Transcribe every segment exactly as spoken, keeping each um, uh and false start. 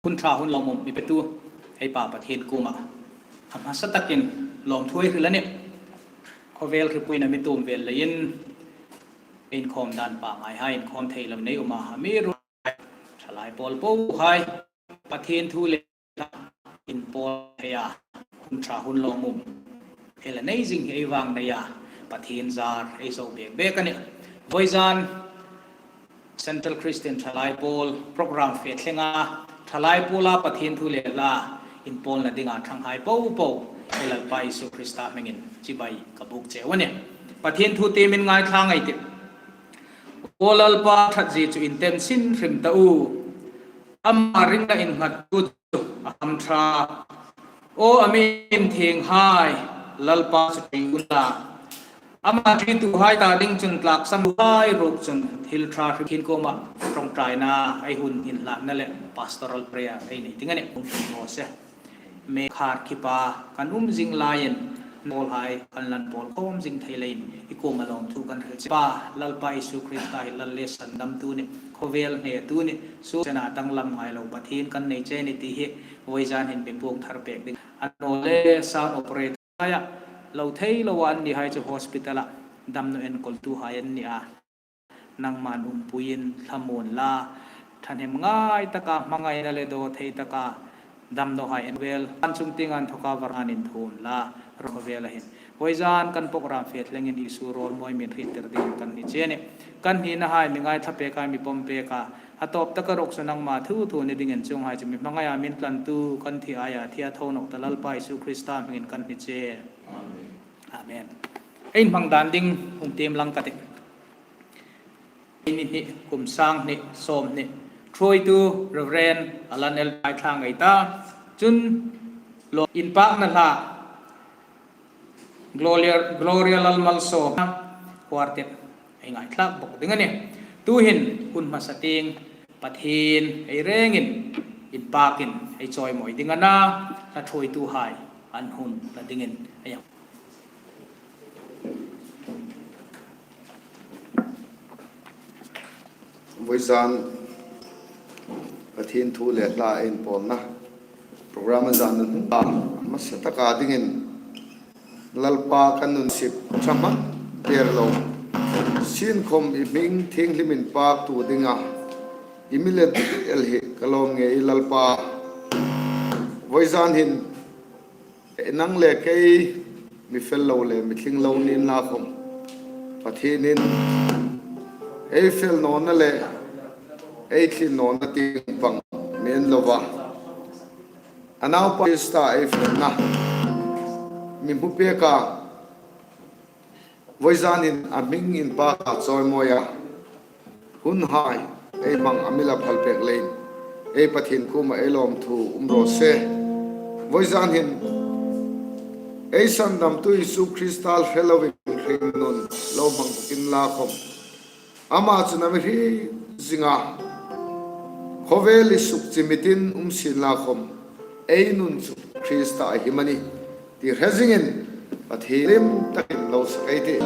hun ṭha hun lawmum mi petu ei Pa Pathien kuoma a hmasa takin lawmthu ei hril a nih. Khawvel hripuina mi tuom vel leiin inkhawm dan pangngai hai inkhawm thei lo nei um a, amiruokchu thalai pawl po hai Pathien thu le inpawl thei a, hun ṭha hun lawmum ei la nei zing hi ei vang nei a, Pathien zar ei zo bek bek a nih. Vawizan Central Christian Thalai Pawl program fe thleng a, thalai pawla Pathien thu le la inpawlna dinga ṭhanghai po po ei Lalpa Isu Krista hmingin chibai ka buk cheu a nih. Pathien thu tiem ei ngaithla ngei ei tih. Aw Lalpa, ṭhatzie chu inten sin hrim ta u. Ama ringna innghattu chu a hamṭha. Aw a mi inthienghai, Lalpa chu ṭi unla. Ama ṭituhai ta ding chun tlaksam hai ruok chun thil ṭha hrim hin kuoma ṭawngṭaina ei hun inhlanna le pastoral prayer ei nei ding a nih. Hung hring raw se. Mei khar khipa kan um zing laiin, pawl hai kan lan pawl khawm zing thei leiin i kuoma lawmthu kan hril che. Pa, Lalpa Isu Krista hi Lal le Sandamtu nih, khawvel hnetu nih, suksena danglam ngai lo Pathien kan nei che a nih ti hi vawizan hin mi puong thar pek ding. A naw le sound operator hai a lo thei lo a, an ni hai chu hospital-a damnaw enkawltu hai an ni a. Nangman umpuiin thlamuon la, ṭhahnem ngai taka hmangaina le daw thei taka damnaw hai en vel. An chung tienga inthoka var an inthuom la, ro khawvela hin. Vawizan kan program fe thlengin Isu rawl mawi min hriettir dingin kan hni che a nih. Kan hnina hai mi ngaithla pek a, mi pawm pek a, a tawp taka ruok chu nangma thu thu ni dingin chuong hai chu mi hmangaia min tlantu kan thi aia thi a tho nawk ta Lalpa Isu Krista hmingin kan hni che. Amen. Ei inhmang dan ding hung tiem lang ka tih. Ni hni, kum sang hni sawm hni. Ṭhuoitu Reverend Alan L. Paithlang ei ta. Chun lo inpakna hla Gloria, Gloria Lalmalsawma Quartet ei ngaithlak bawk ding a nih. Tuhin hun hmasa tieng Pathien ei rengin inpakin ei chawimawi ding a na, hla ṭhuoituhai an hun la dingin ei Vawizan Pathien thu le hla inpawlna program a zan nun hung ta hmasa taka dingin Lalpa kan nun sip ṭha hman der lo. Sienkhawm i hming thienghlim inpaktu dinga i mi let el hi ka lawm ngei Lalpa. Vawizan hin nang le kei mi fel lo le mi tling lo ni inla khawm, Pathienin ei fel nawna le ei tling nawna tieng pang mi en lo va, a Naupa Krista ei felna mi hmu pek a. Vawizan hin a hming inpaka chawimawia hun hai ei hmang a mi la phal pek leiin ei Pathien kuoma ei lawmthu um raw se. Vawizan hin ei Sandamtu Isu Krista hre loin hringnun lo hmang bawk inla khawm, ama chun a mi hriet zinga, khawvel i sukchimitin um sienla khawm, ei nun chu Krista a him a nih ti hre zingin Pathien hlim takin lo sak ei tih.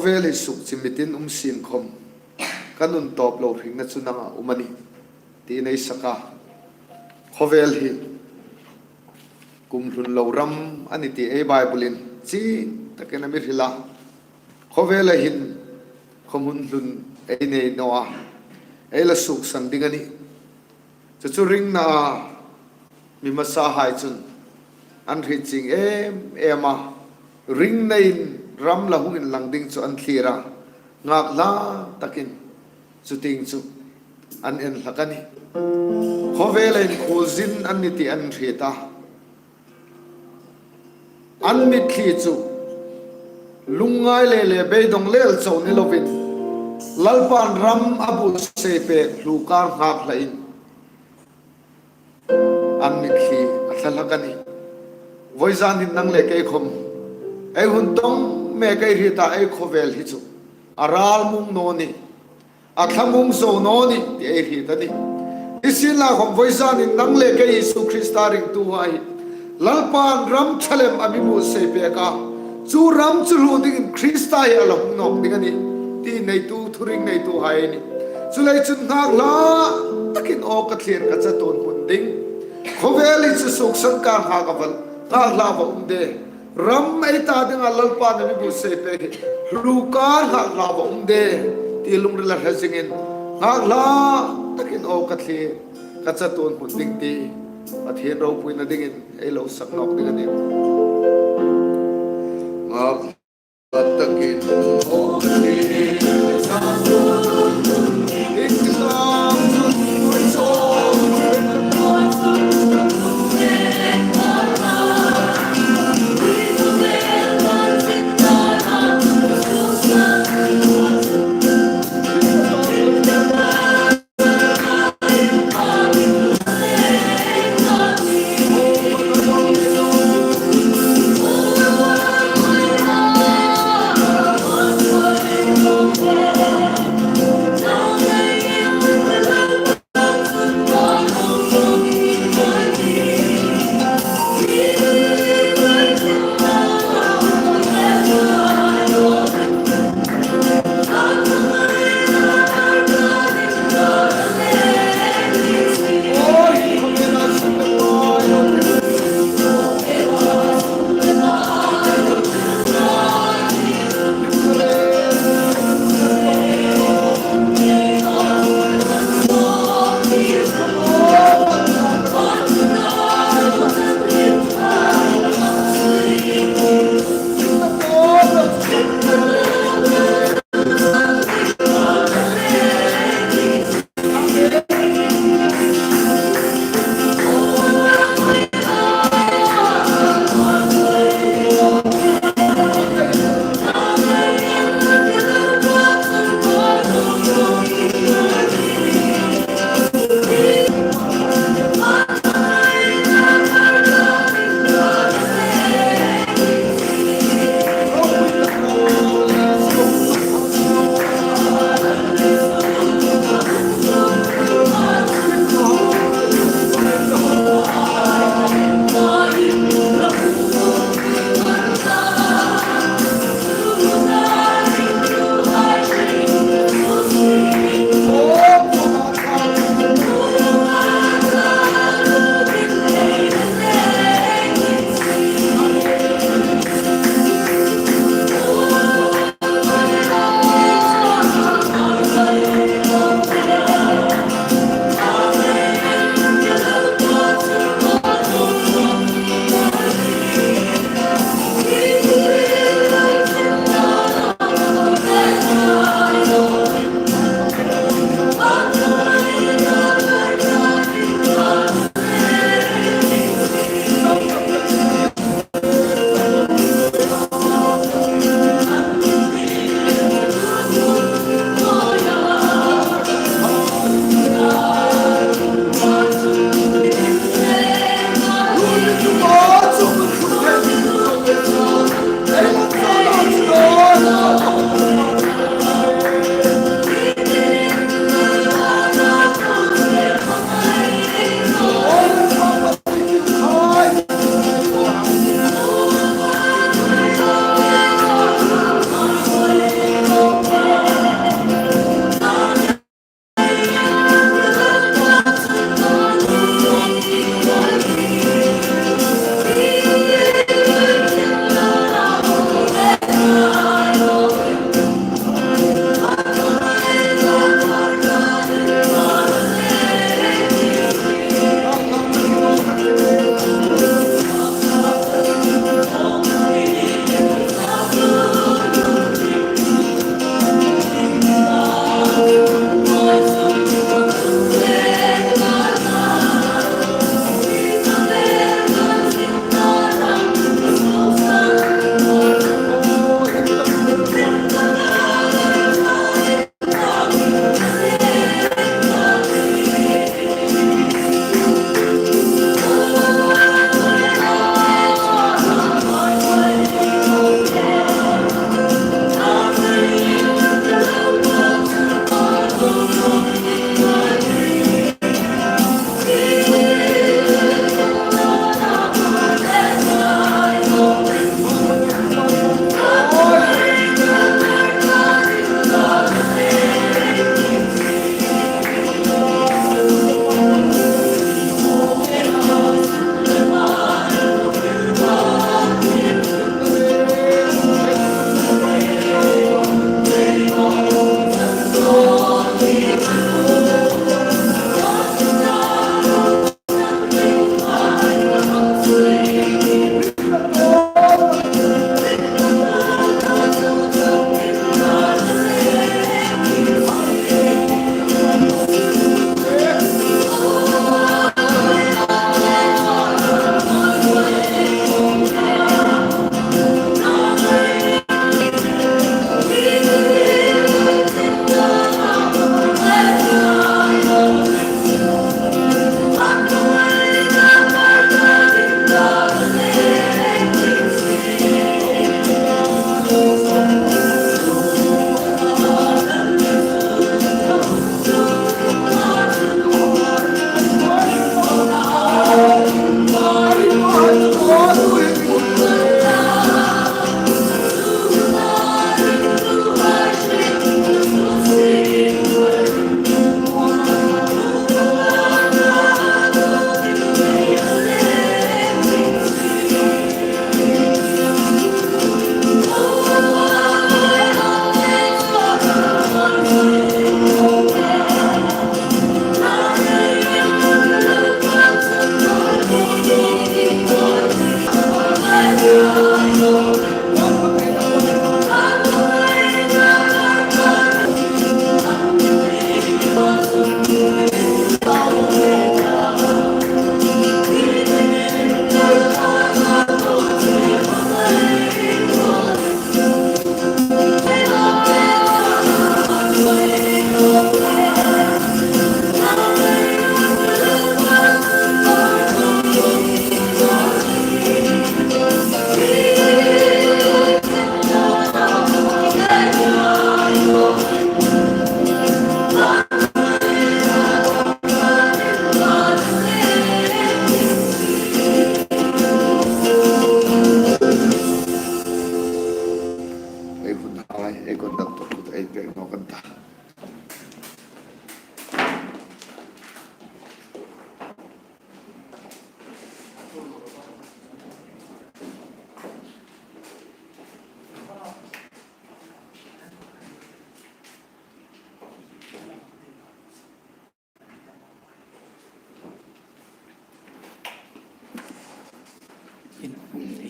khawvel hi sukchimitin um sien khawm, ka nun tawp lo hringna chu nanga um a nih, tiin ei sak a. Khawvel hi kum hlun lo ram a nih ti ei Bible-in chieng takin a mi hril a. Khawvela hin khawhmun hlun ei nei naw a, ei la suksan ding a nih. Chu chu ringna a, mi hmasahai chun an hriet chieng em em a, ringnain ram la hung inlang ding chu an thlir a, nghakhla takin chu tieng chu an en hlak a nih. Khawvela hin khuolzin an nih ti an hriet a. An mitthli chu lungngai le le beidawng lel chau ni lovin, Lalpan ram a buotsai pek hlu kar nghakhla in an mitthli a thla hlak a nih. Vawizan hin nang le kei khawm ei hun tawng mek ei hriet a, ei khawvel hi chu a ralmung naw nih, a thlamuong zo naw nih ti ei hriet a nih. Nisienlakhawm vawizanin nang le kei Isu Krista ringtuhai, Lalpan ram ṭha lem a mi buotsai pek a, chu ram chu hluo dingin Krista hi a la hung nawk ding a nih ti neitu, thuring neituhai ei nih. Chuleiin chun nghakhla takin aw ka thlir ka chatuon hmun ding, khawvel hi chu suksan kar nghakhla va, nghakhla va um de. Ram ei ta dinga Lalpan a mi buotsai pek hi hlu kar nghakhla va um de ti lungrila hre zingin, nghakhla takin aw ka thlir ka chatuon hmun ding ti Pathien ropuina dingin ei lo sak nawk ding a nih. Nghakhla takin aw ka thlir ka chatuon hmun ding ti.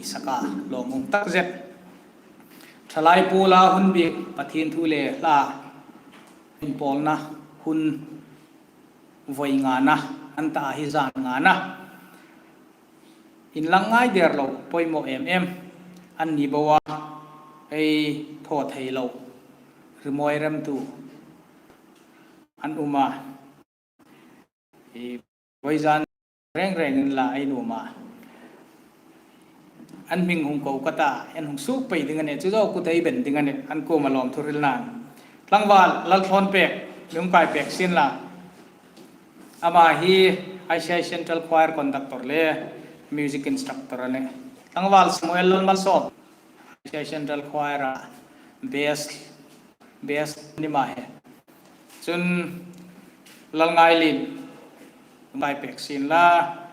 saka lawmum tak zet. Thalai puola hun bik Pathien thu le hla inpawlna hun voi ngana, an ta hi zan ngana. Inlang ngai der lo, poimaw em em. An ni bowa, ei thaw thei lo. Rimawi remtu an um a. I vawizan reng reng inla ei nuom a. An hming hung ko ka ta, an hung suk pei ding a nih, chu zo ku thei ben ding a nih, an kuoma lawmthu hril nan. Tlangval Lalthlawnpek, mi hung kai pek sien la. Ama hi I C I Central Choir conductor le music instructor a nih. Tlangval Samuel Lalmalsawm, I C I Central Choir a bass, bass ni ma he. Chun Lalngailien, kai pek sien la.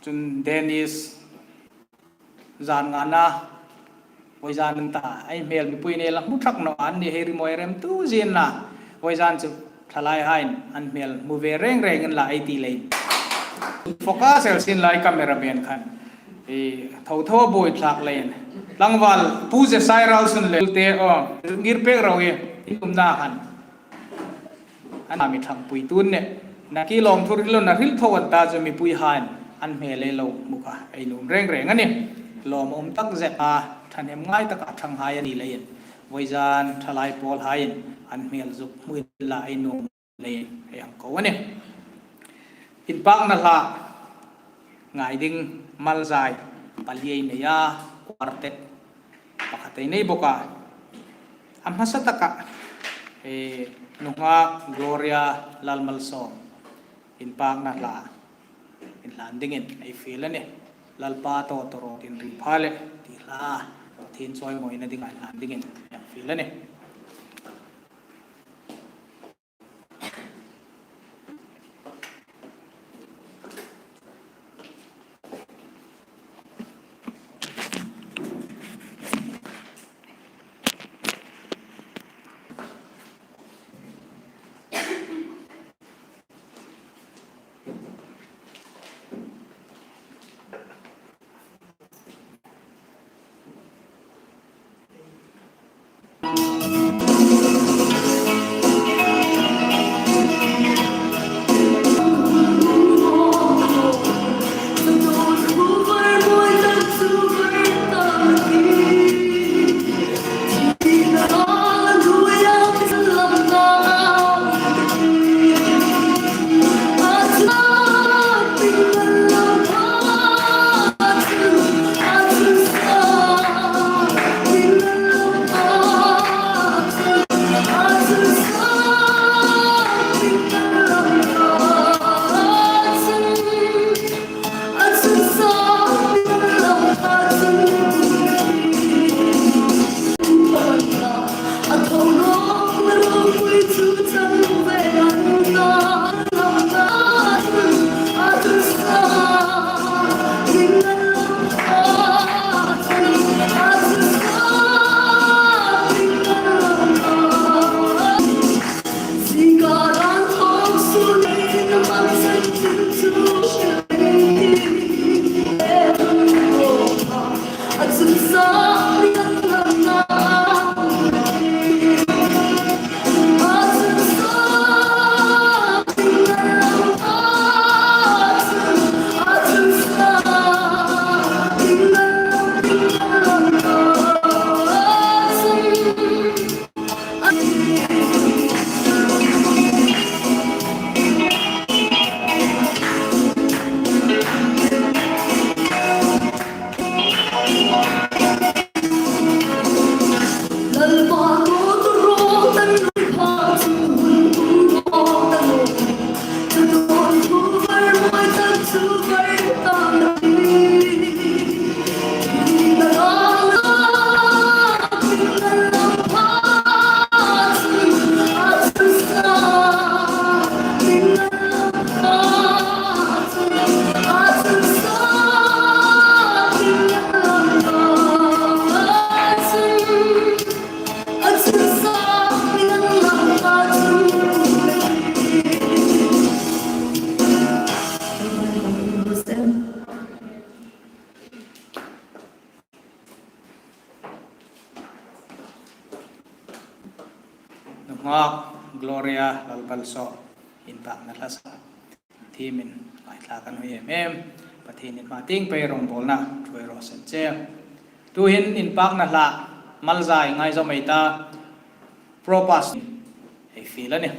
Chun Dennis, zan ngana, vawizan an ta, ei hmel mipui nei la hmu thak naw an ni, hei rimawi remtu zin la. Vawizan chu thalai hain an hmel hmu ve reng reng inla ei ti leiin. Focus el sien la, cameraman khan. I tho tho buoi thlak leiin. Tlangval Pu Jesai Ralsun le te, o, ngir pek ro i, i tumna han. An mi thangpui tun ne. Naki lawmthu hril lo na hril tho an ta chu mipui hain an hmel ei lo hmu kha ei nuom reng reng a nih. Lawmum tak zet a, thahnem ngai taka thanghai a ni leiin. Vawizan thalai pawl hain an hmel zuk hmu inla ei nuom leiin ei hang ko a nih. Inpakna hla ngai ding Malzai pali ei nei a, quartet pakhat ei nei bawk a. A hmasa taka, eh, nunghak Gloria Lalmalsawm inpakna hla inhlan dingin ei fiel a nih. Lalpa tawtawrawt inri pha le ti hla, Pathien chawimawina dinga inhlan dingin ei fiel a nih. Ngak Gloria Lalpalsawm inpakna hla sa thiemin ngaithlak kan hmu em em. Pathienin hma tieng pei rawngbawlna ṭhuoi raw se che. Tuhin inpakna hla malzai ngai zo mei ta, propas ei fiel a nih.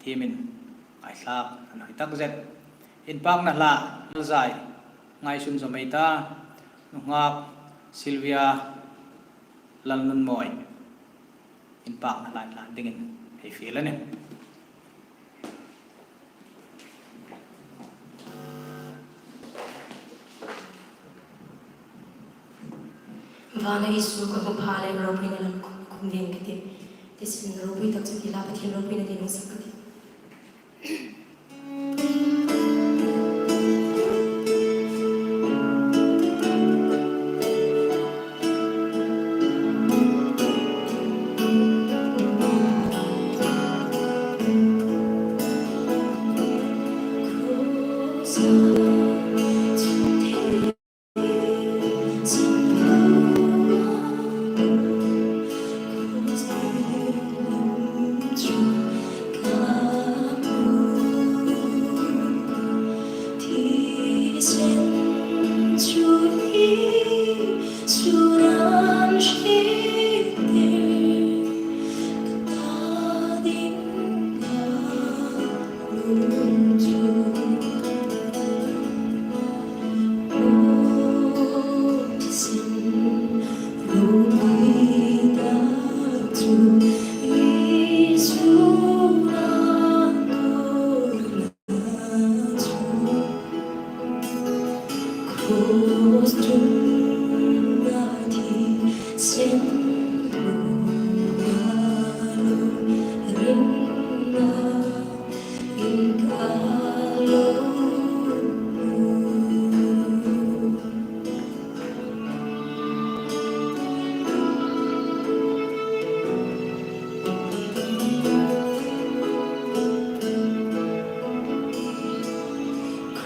Tiemin ngaithlak a nuom tak zet. Inpakna hla, Lalzai, ngaisun zo mei ta, nunghak Sylvia Lalnunmawi. Inpakna hla, hla dingin hei fiel a nih. Vana Isu ka hmu pha le, ropuina lam khum, khum ding ka tih. Tisin ropui tak chu ti la, Pathien ropuina dingin hung sak ka tih.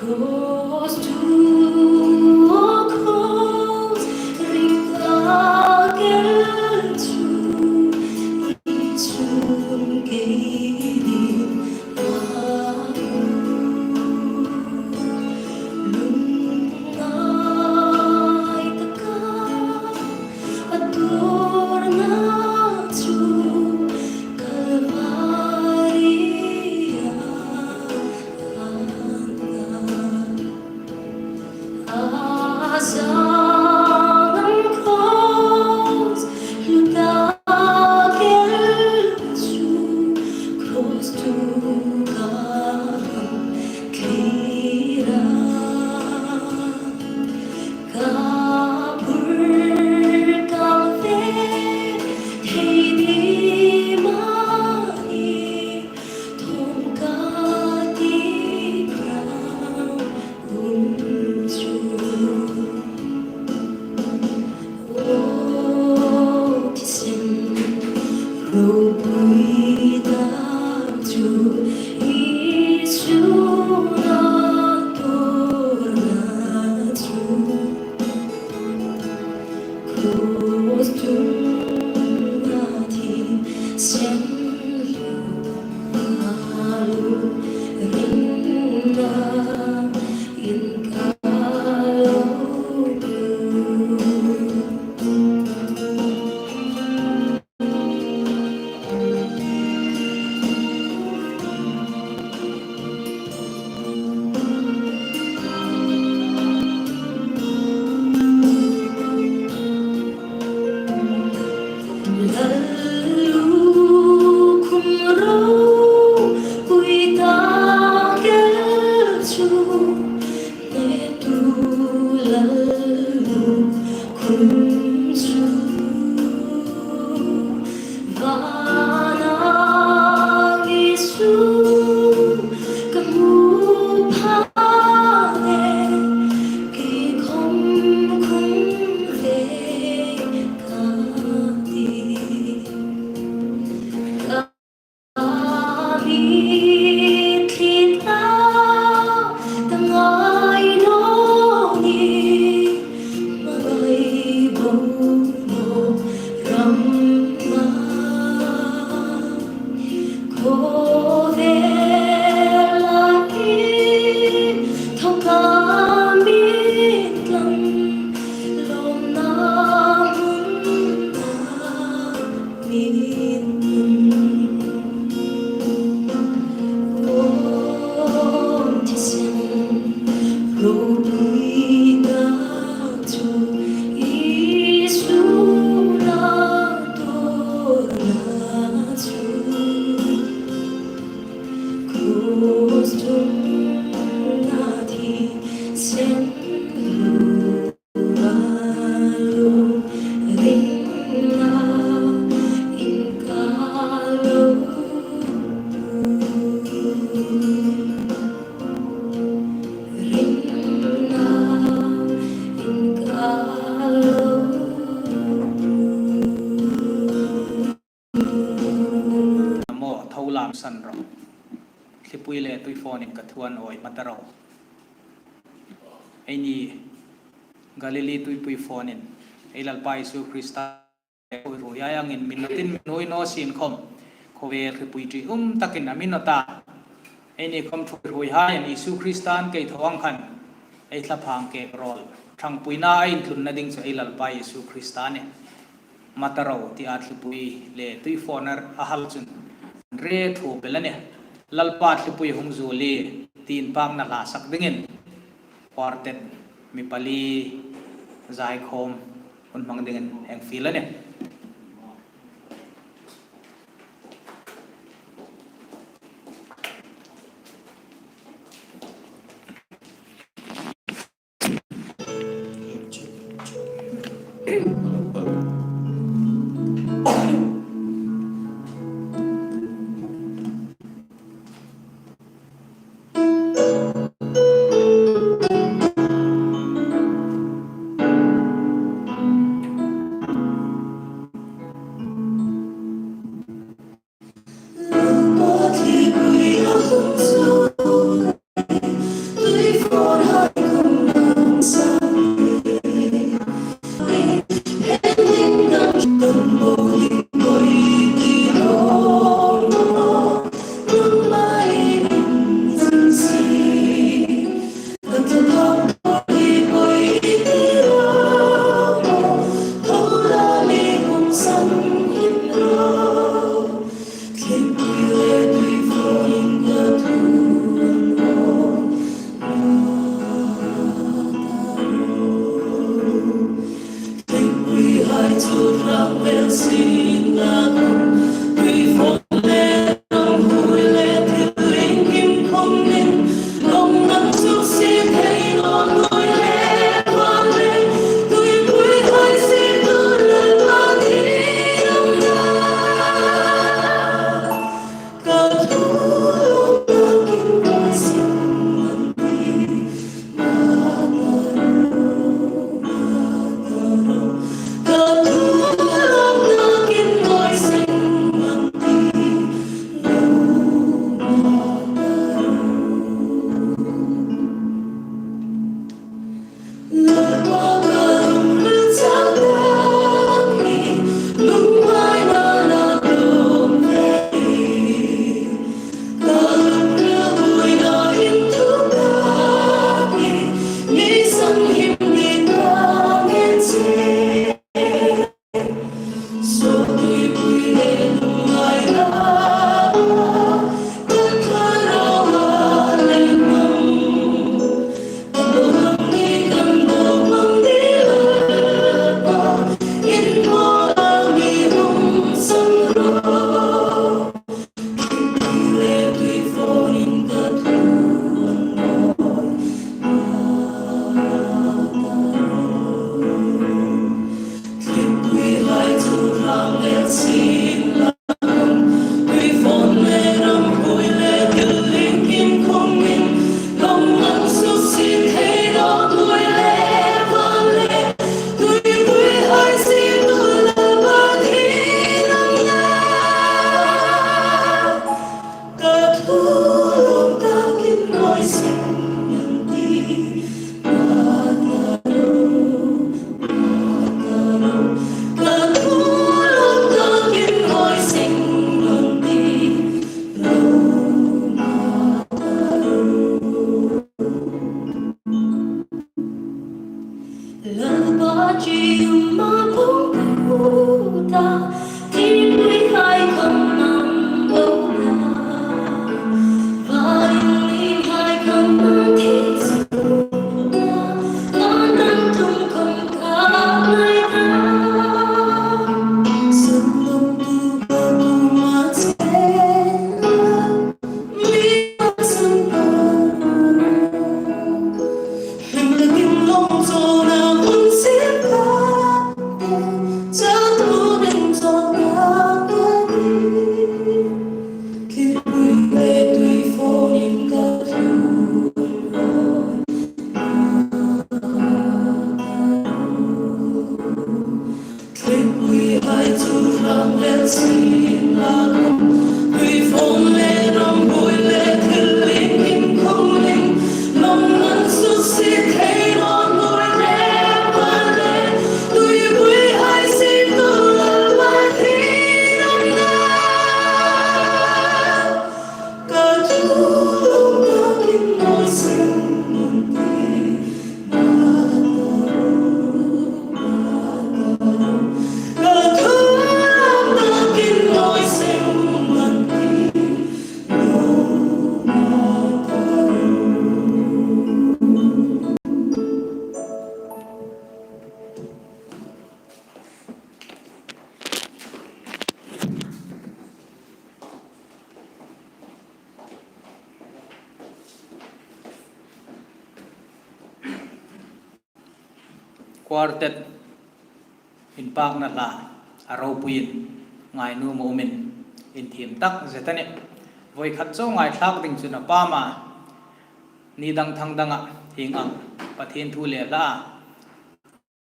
Cross to a cross, ring a girl to its own gate. san ro. Thlipui le tuifawnin ka thu an awi ma ta ro. Eini Galili tuipui fawnin ei Lalpa Isu Krista thuoi ruoihai angin mi nawtin mi nuoi naw sien khawm, khawvel hripui ṭium takin a mi nawt a. Eini khawm thuoi ruoihaiin Isu Krista an kei thaw ang khan ei thlaphang kek rawl ṭhangpuina a intlunna ding chu ei Lalpa Isu Krista a nih. Ma ta ro tia thlipui le tuifawn a hal chun re thu bel a nih. Lalpa thlipui hung zuol ie tiin pakna hla sak dingin quartet mi pali zai khawm hun hmang dingin hang fiel a nih. Quartet inpakna hla a ropuiin ngainuom umin inthiem tak zet a nih. Voi khat chau ngaithlak ding chun a pam a, ni dang thang danga hieng ang Pathien thu le hla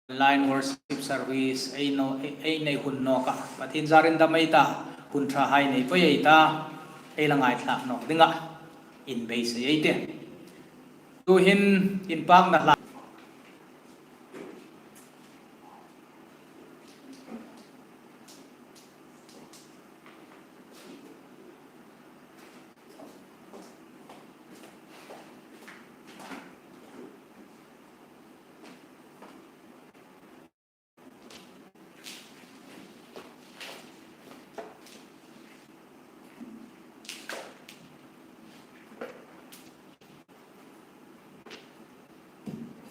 online worship service ei no-, ei, ei nei hun nawka Pathien zarin dam ei ta, hun ṭhahai nei pei ei ta, ei la ngaithlak nawk dinga inbeisei ei tih. Tuhin inpakna hla.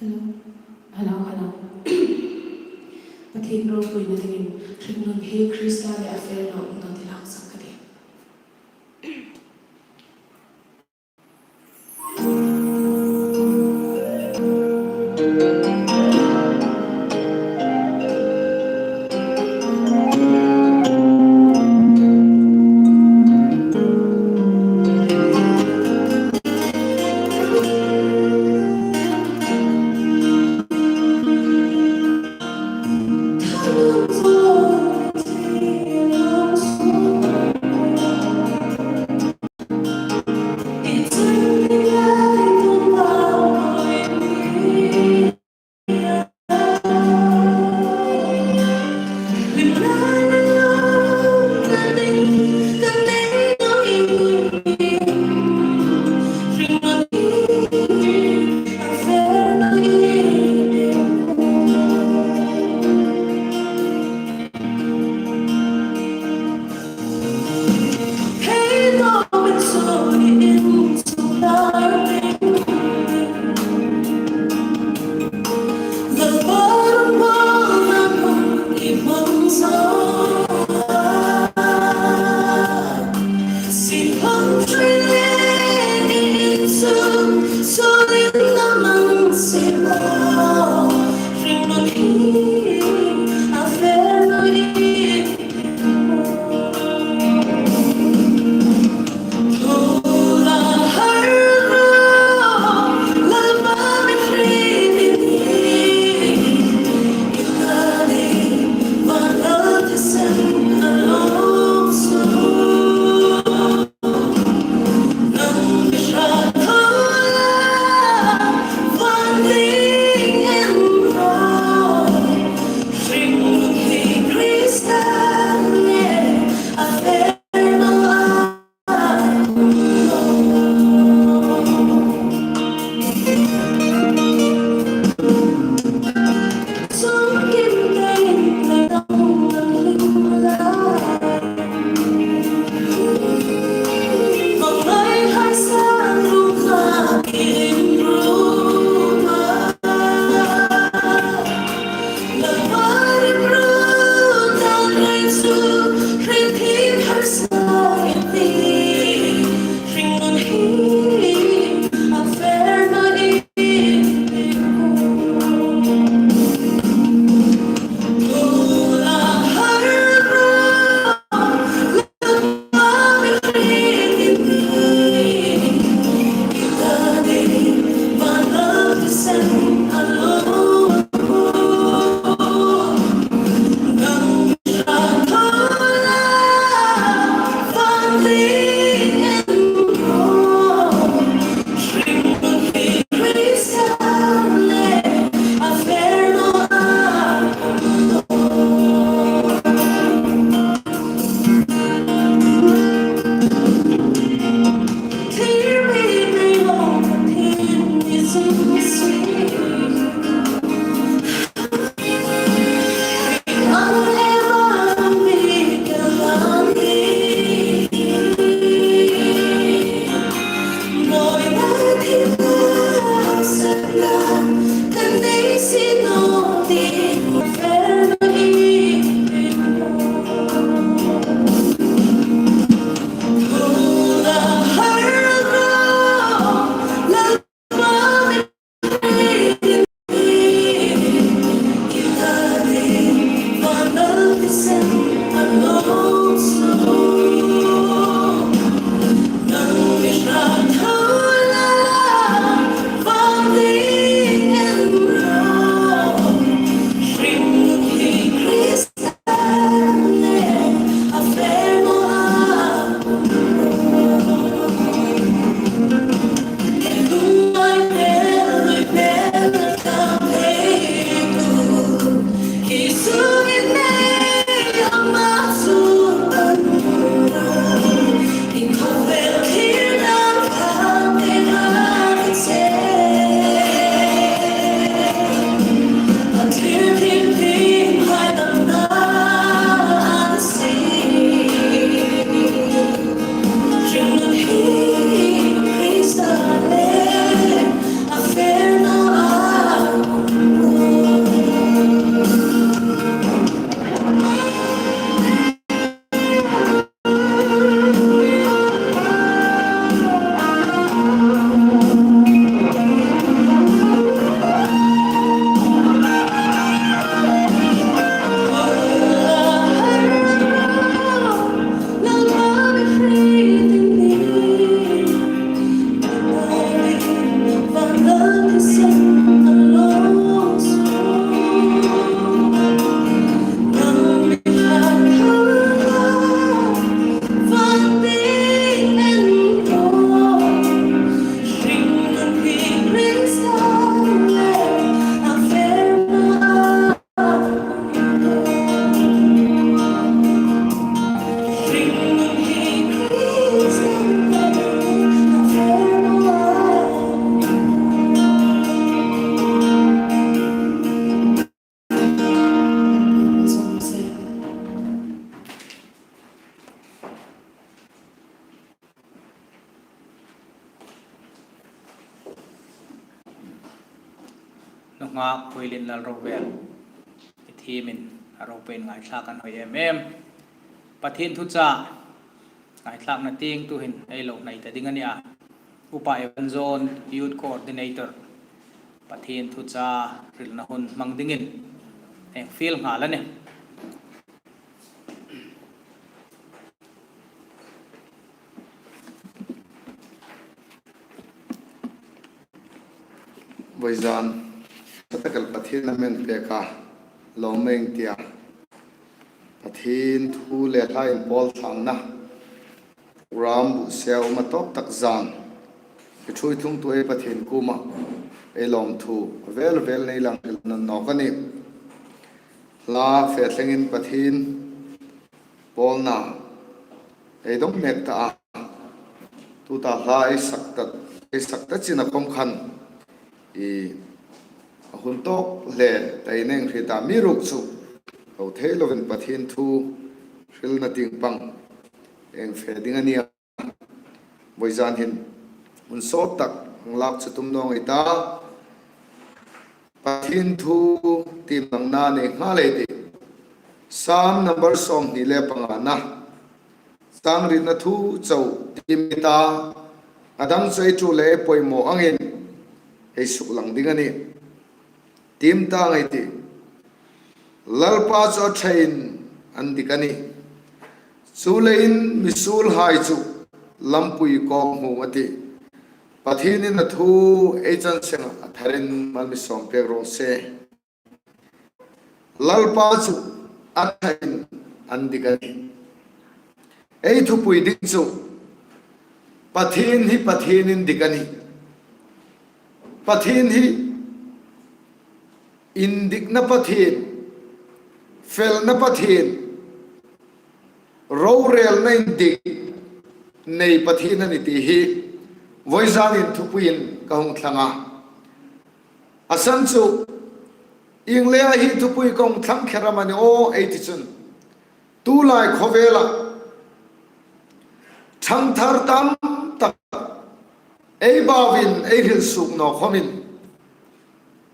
Hello. Hello, hello. Pathien ropuina dingin, hringnun hi Krista le a fer naw, naw ti lak sak ka tih. Nghak Puilin Lalrovel i thiemin a ropuiin ngaithlak an hoi em em. Pathien thucha ngaithlakna tieng tuhin ei lo hnai ta ding a nih a. Upa Evan John, Youth Coordinator, Pathien thucha hrilna hun hmang dingin ei fiel nghal a nih. Vawizan tak el Pathien a mi pek a, lawm ei ti a. Pathien thu le hla inpawl thlangna program bu se a um a tawp tak zan, i ṭhuoi tlungtu ei Pathien kuoma ei lawmthu a vel vel nei lang hril nawk a nih. Hla fe thlengin Pathien pawlna ei dawng mek ta a. Tuta hla ei sak ta, ei sak ta china khom khan i a hun tawk hle ta ei nei hriet a, amiruokchu lo thei lovin Pathien thu hrilna tieng pang ei fe ding a nih a. Vawizan hin hun sawt tak hang lak chu tum naw ei ta. Pathien thu tiem nangna nei nghal ei tih. Sam number sawmhni le pangana, chang rietna thu chau tiem ei ta. A dang chu ei ṭul le ei poimaw angin ei suklang ding a nih. Tiem tang ei tih. Lalpa chu a ṭhain an dik a nih. Chuleiin misuolhai chu lampui kawk hmu a tih. Pathienin a thu ei chan senga a tharin mal mi sawm pek raw se. Lalpa chu a ṭhain an dik a nih. Ei thupui ding chu Pathien hi Pathien indik a nih. Pathien hi indikna Pathien, felna Pathien, rorelna indik nei Pathien a nih ti hi vawizanin thupuiin ka hung thlang a. A san chu, ieng leia hi thupui ka hung thlang kher am a ni aw ei ti chun, tulai khawvela ṭhangthar tam tak ei bauin ei hril suok naw khomin,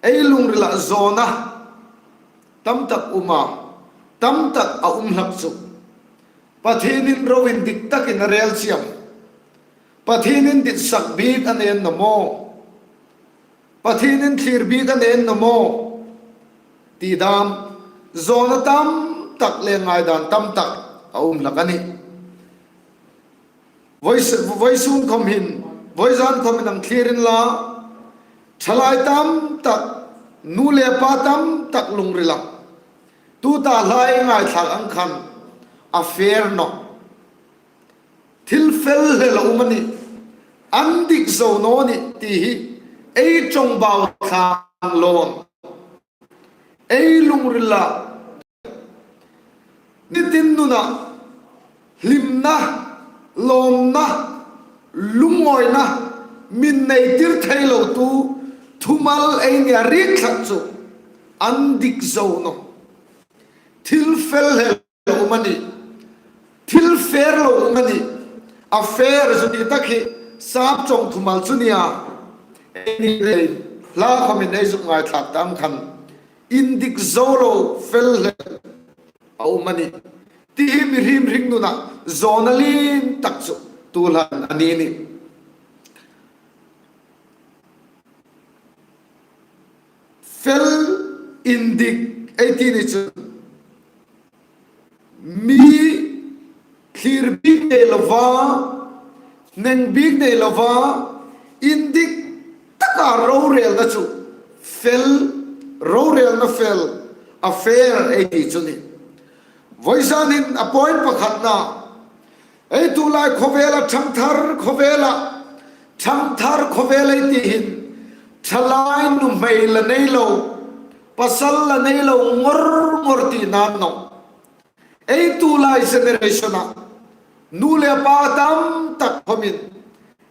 ei lungrila zawna tam tak um a, tam tak a um hlak chu Pathienin ro indik takin a rel chieng, Pathienin ditsak bik a nei naw maw, Pathienin thlir bik a nei naw maw ti dam, zawna tam tak le ngaidan tam tak a um hlak a nih. Voi, voisun khom hin, vawizan khom hin hang thlir inla, ṭhalai tam tak, nu le pa tam tak lungrila tuta hla ei ngaithlak ang khan a fair nawh. Thil fel hle lo um a nih. An dik zo naw nih ti hi ei ṭawngbau thlang lawm. Ei lungrila nitin nuna hlimna, lawmna, lungawina min nei tir thei lo tu thumal ei nia rik tlat chu an dik zo nawh. Thil fel hle lo um a nih. Thil fair lo um a nih. A fair zu ti tak hi sap chawng thumal chu nia. Ei ni rei hla khomin ei zuk ngaithlak tam khan indik zo lo fel hle a um a nih. Ti hi mihriem hringnuna zawna lien tak chu tulai a ni nih. Fel indik ei ti ni chu mi thlir bik nei lova, neng bik nei lova, indik taka rorelna chu fel, rorelna fel, a fair ei ti chu nih. Vawizanin a point pakhatna, ei tulai khawvela ṭhangthar khawvela, ṭhangthar khawvela ei ti hin, ṭhalai nuhmei la nei lo, pasal la nei lo ngor ngor ti nan naw. Ei tulai generation-a nu le pa tam tak khomin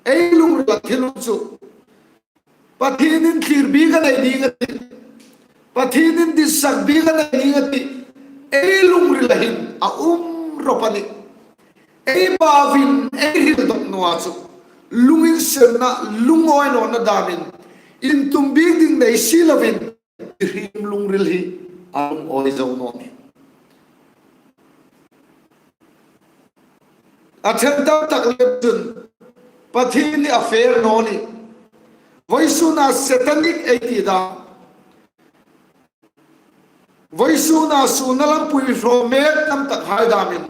ei lungrila thil um chu Pathienin thlir bik a nei ding a tih, Pathienin ditsak bik a nei ding a tih, ei lungrila hin a um rawp a nih. Ei bauin ei hril dawk naw a chu lunginsenna, lungawi nawna damin intum bik ding nei si lovin, mihriem lungril hi a lungawi zo naw nih. A ṭhen tam tak lem chun Pathien hi a fair naw nih. Vawisuna satanic ei ti dam, vawisuna suolna lampui hraw mek tam tak hai damin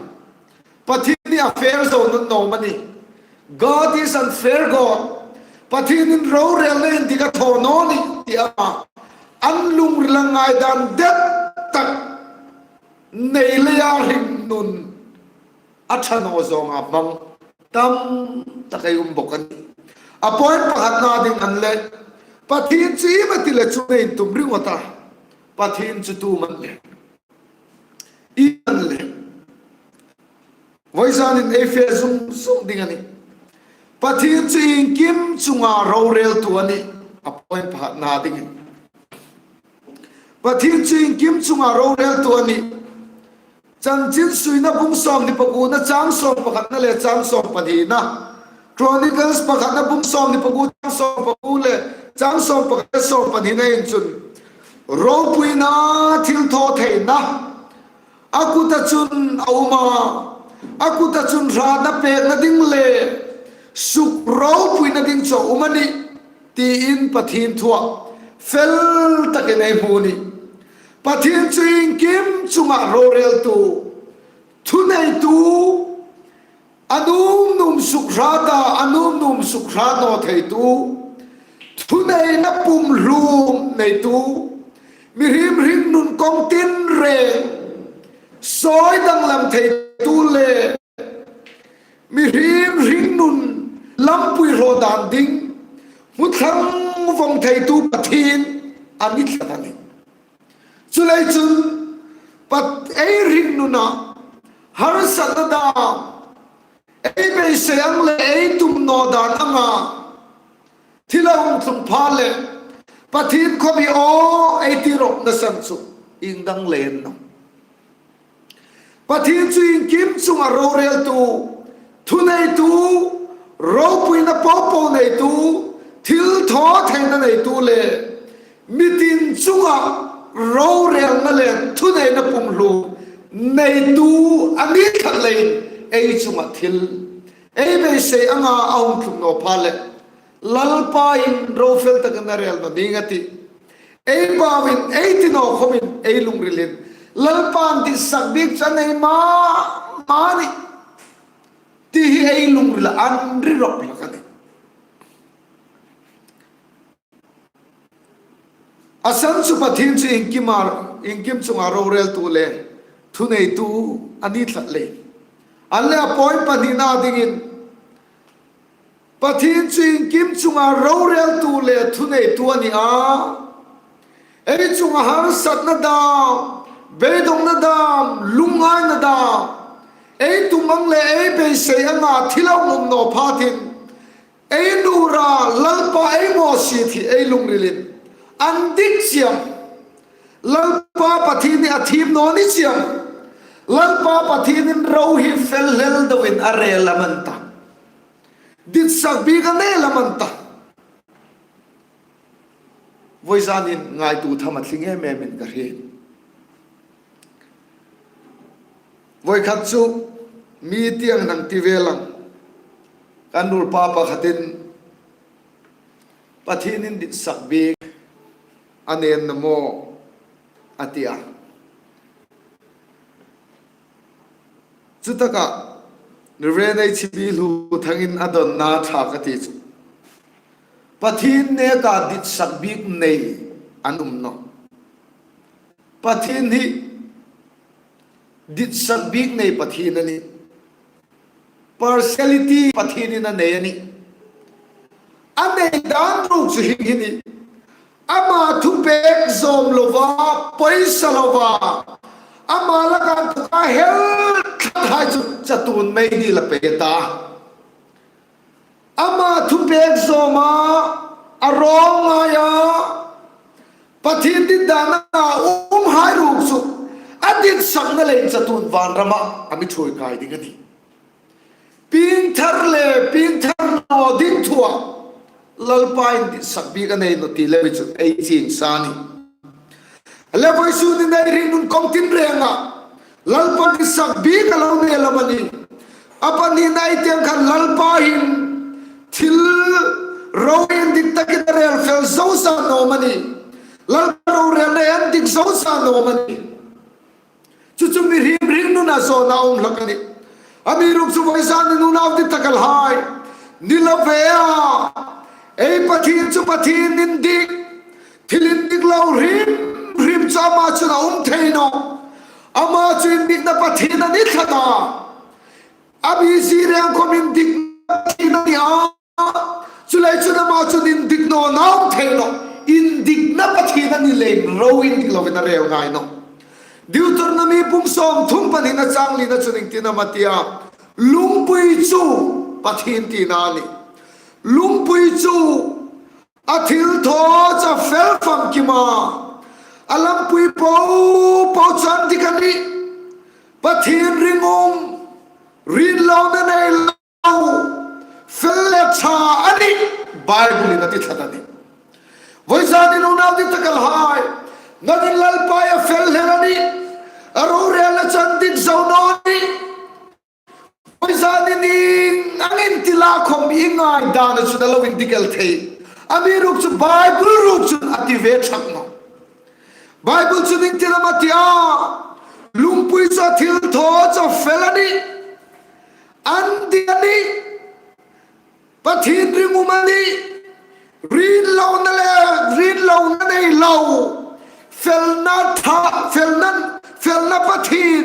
Pathien hi a fair zo naw naw am a nih. God is unfair God. Pathienin rorelna indik a thaw naw nih ti a, an lungrila ngaidan det tak nei leia hringnun a ṭha naw zawnga hmang tam tak ei um bawk a nih. A point pakhatna ding a ni leh, Pathien chu iem a ti le chu nei tum ringawt a, Pathien chu tu am a ni le, iem a ni le. Vawizanin ei fe zung zung ding a nih. Pathien chu iengkim chunga roreltu a nih. A point pakhatna dingin, Pathien chu iengkim chunga roreltu a nih. Chanchin Suina bung sawmhni pakuona chang sawm pakhatna le chang sawm pahnina, Chronicles pakhatna bung sawmhni pakuo chang sawm pakuo le chang sawm pakhat le sawm pahnina hin chun, ropuina, thilthawtheina a kuta chun a um a, a kuta chun hratna pekna ding le suk ropuina ding chu a um a nih, tiin Pathien thua fel takin ei hmu a nih. Pathien chu iengkim chunga roreltu, thuneitu, a nuom nuom suk hrata, a nuom nuom suk hrat naw theitu, thuneina pumhlum neitu, mihriem hringnun kawng tinreng sawi danglam theitu le mihriem hringnun lampui hraw dan ding hmu thlang vawng theitu Pathien a ni tlat a nih. Chuleiin chun Pat-, ei hringnuna harsatna dam, ei beisei ang le ei tum naw dan anga thil a hung tlung pha le Pathien khawm hi aw ei ti rawkna san chu ieng dang lei a ni nawh. Pathien chu iengkim chunga roreltu, thuneitu, ropuina popo neitu, thilthawtheina neitu le mitin chunga rorelna le thuneina pumhlum neitu a ni tlat leiin ei chunga thil ei beisei anga a hung tlung naw pha le Lalpa'n ro fel takin a rel naw ning a tih. Ei bawin, ei ti naw khawmin ei lungrilin Lalpa'n ditsak bik chu a nei ma ma nih ti hi ei lungrila an ri rawp hlak a nih. A san chu Pathien chu iengkima, iengkim chunga roreltu le thuneitu a ni tlat leiin. A le a point pahnina dingin Pathien chu iengkim chunga roreltu le thuneitu a ni a. Ei chunga harsatna dam, beidongna dam, lungngaina dam, ei tum ang le ei beisei anga thil a hung um naw phatin, ei nura Lalpa ei mawsiet hi ei lungrilin an dik chiam. Lalpa Pathien hi a thiem naw ni chiam. Lalpa Pathienin ro hi fel hlel deuin a rel a man ta. Ditsak bik a nei a man ta. Vawizanin ngaituo tham a tling em emin ka hriet. Voi khat chu mi tieng nang ti ve lang. Kan ruolpa pakhatin Pathienin ditsak bik a nei a ni naw maw a ti a. Chutaka Reverend H B Hluthangin a dawnna ṭha ka ti chu, Pathien neka ditsak bik nei an um nawh. Pathien hi ditsak bik nei Pathien a nih. Partiality Pathienin a nei a nih. A nei dan ruok chu hieng hi a nih. Ama thupek zawm lova, poisa lova, ama laka inthoka hel tlat hai chu chatuon mei dil a pei ta. Ama thupek zawma, a rawng ngaia, Pathien dit dana um hai ruok chu a ditsakna leiin chatuon vanrama a mi ṭhuoi kai ding a nih. Piengthar le piengthar naw ding thua Lalpa'n ditsak bik a nei nawh ti le mi chu ei chieng sa a nih. Le vawisun hin ei hringnun kawng tin renga Lalpa ditsak bik a lo nei lam a nih. A pahnina ei ti ang khan Lalpa hin thil ro indik takin a rel fel zo sa naw am a nih. Lalpa rorelna indik zo sa naw am a nih. Chu chu mihriem hringnuna zawna a um hlak a nih. Amiruokchu vawisun hin unau dittakhai, ni lo ve a, ei Pathien chu Pathien indik, thil indik lo hrim hrim chu ama chun a um thei nawh. Ama chu indikna Pathien a ni tlat a. A mi si reng khom indikna Pathien a ni a. Chuleiin chun ama chun indik nawna a um thei nawh. Indikna Pathien a ni leiin ro indik lovin a rel ngai nawh. Deuteronomy bung sawmthum pahnina chang lina chun ieng tin am a ti a? Lungpui chu Pathien tina a nih. Lungpui chu a thilthaw chu a fel famkim a, a lampui po po chu indik a nih. Pathien ringum, rinlona nei lo, fel le ṭha a nih, Bible-in a ti tlat a nih. Vawisun hin unau dittakhai, nangin Lalpa a fel hle a nih, a rorelna chu indik zo naw a nih. Vawisun hin ieng angin ti la khom i ngaidana chun a lo indik el thei. Amiruokchu Bible ruok chun a ti ve thak nawh. Bible chun ieng tin am a ti a? Lungpui chu a thilthaw chu a fel a nih. Indik a nih. Pathien ringum a nih. Rinlona le, rinlona nei lo. Felna ṭha, felna, felna Pathien,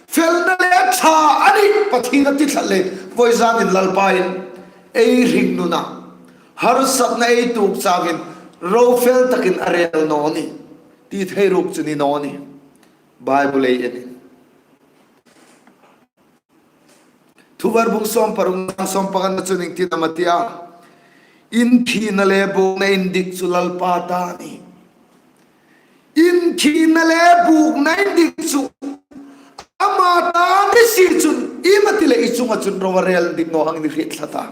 felna le ṭha a nih Pathien a ti tlat leiin vawisun hin Lalpa'n ei hringnuna, harsatna ei tuok changin ro fel takin a rel naw a nih ti thei ruok chu ni naw a nih. Bible ei en in. Thuvar bung sawm paruk chang sawm pangana chun ieng tin am a ti a? In thina le bukna indik chu Lalpa ta a nih. In thina le bukna indik chu ama ta ni si chun, i ma ti le i chunga chun ro a rel indik naw ang ni hriet tlat a.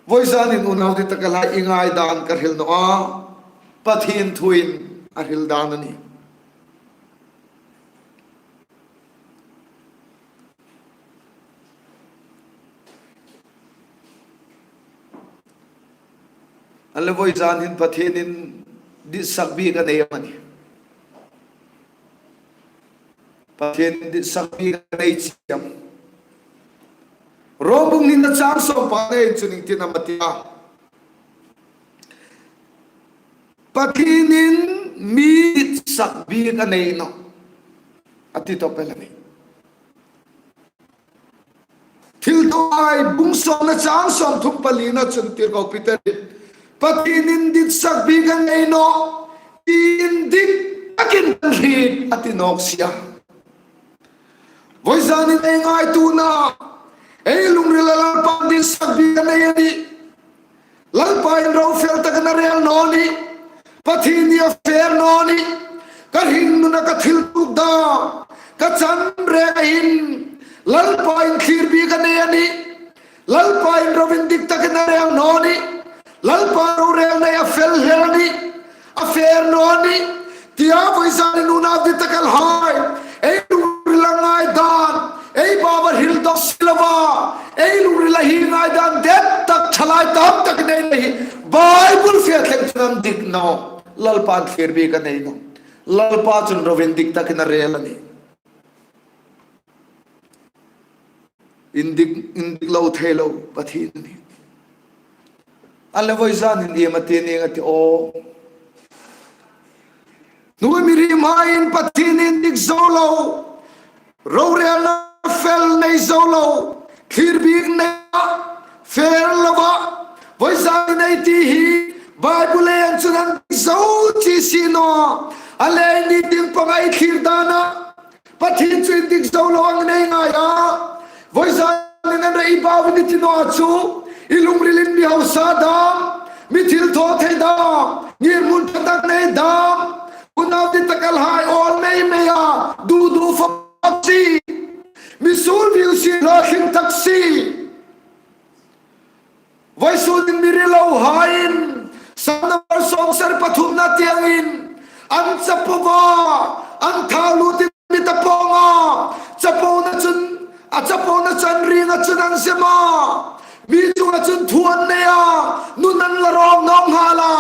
Vawisun hin unau dittakhai, i ngaidan ka hril naw a, Pathien thuin a hril dan a nih. An le vawisun hin Pathienin ditsak bik a nei am a nih? Pathienin ditsak bik a nei chie am? Rom bung hnina chang sawm pangana chun ieng tin am a ti a? Pathienin mi ditsak bik a nei nawh, a ti tawp el a nih. Thilthaw bung sawmna chang sawmthum palina chun tirko Peter-in, Pathienin ditsak bik a nei nawh, ti indik takin kan hriet, a ti nawk si a. Vawisun hin ei ngaituona, ei lungrila Lalpa'n ditsak bik a nei a nih. Lalpa'n ro fel takin a rel naw a nih. Pathien hi a fair naw a nih. Ka hringnuna ka thil tuok dam, ka chan renga hin Lalpa'n thlir bik a nei a nih. Lalpa'n ro indik takin a rel naw a nih. Lalpa rorelna a fel hle a nih. A fair naw a nih. Tia vawisun hin unau dittakhai, ei lungrila ngaidan, ei bau a hril dawk si lova, ei lungrila hi ngaidan det tak, ṭhalai tam tak nei nei hi Bible fe thleng chun indik nawh. Lalpa'n thlir bik a nei nawh. Lalpa chun ro indik takin a rel a nih. Indik, indik lo thei lo Pathien a nih. An le vawisun hin iem a ti ning a ti aw. Hnuoi mihriemhaiin Pathien indik zo lo, rorelna fel nei zo lo, thlir bik nei a, fair lova, vawisun hin ei ti hi Bible-in chun indik zo chie si naw a. A le ni ding panga ei thlir dana Pathien chu indik zo lo ang nei ngai a. Vawisun hin an rei bau ni ti naw chu, i lungrilin mi hausa dam, mi thilthaw thei dam, ngirhmun ṭha tak nei dam, unau dittakhai, awl mei mei a, dudu fak si, mi suol viu si, lo tling tak si. Vawisun hin mi rilohaiin Sam number sawmsari pathum chiangin an chapo a, an thau lutin mi ta pawng a, chapona chun, a chapona chun ringa chun an zem a. Mi chunga chun thu an nei a, nun an la rawng nawk nghal a,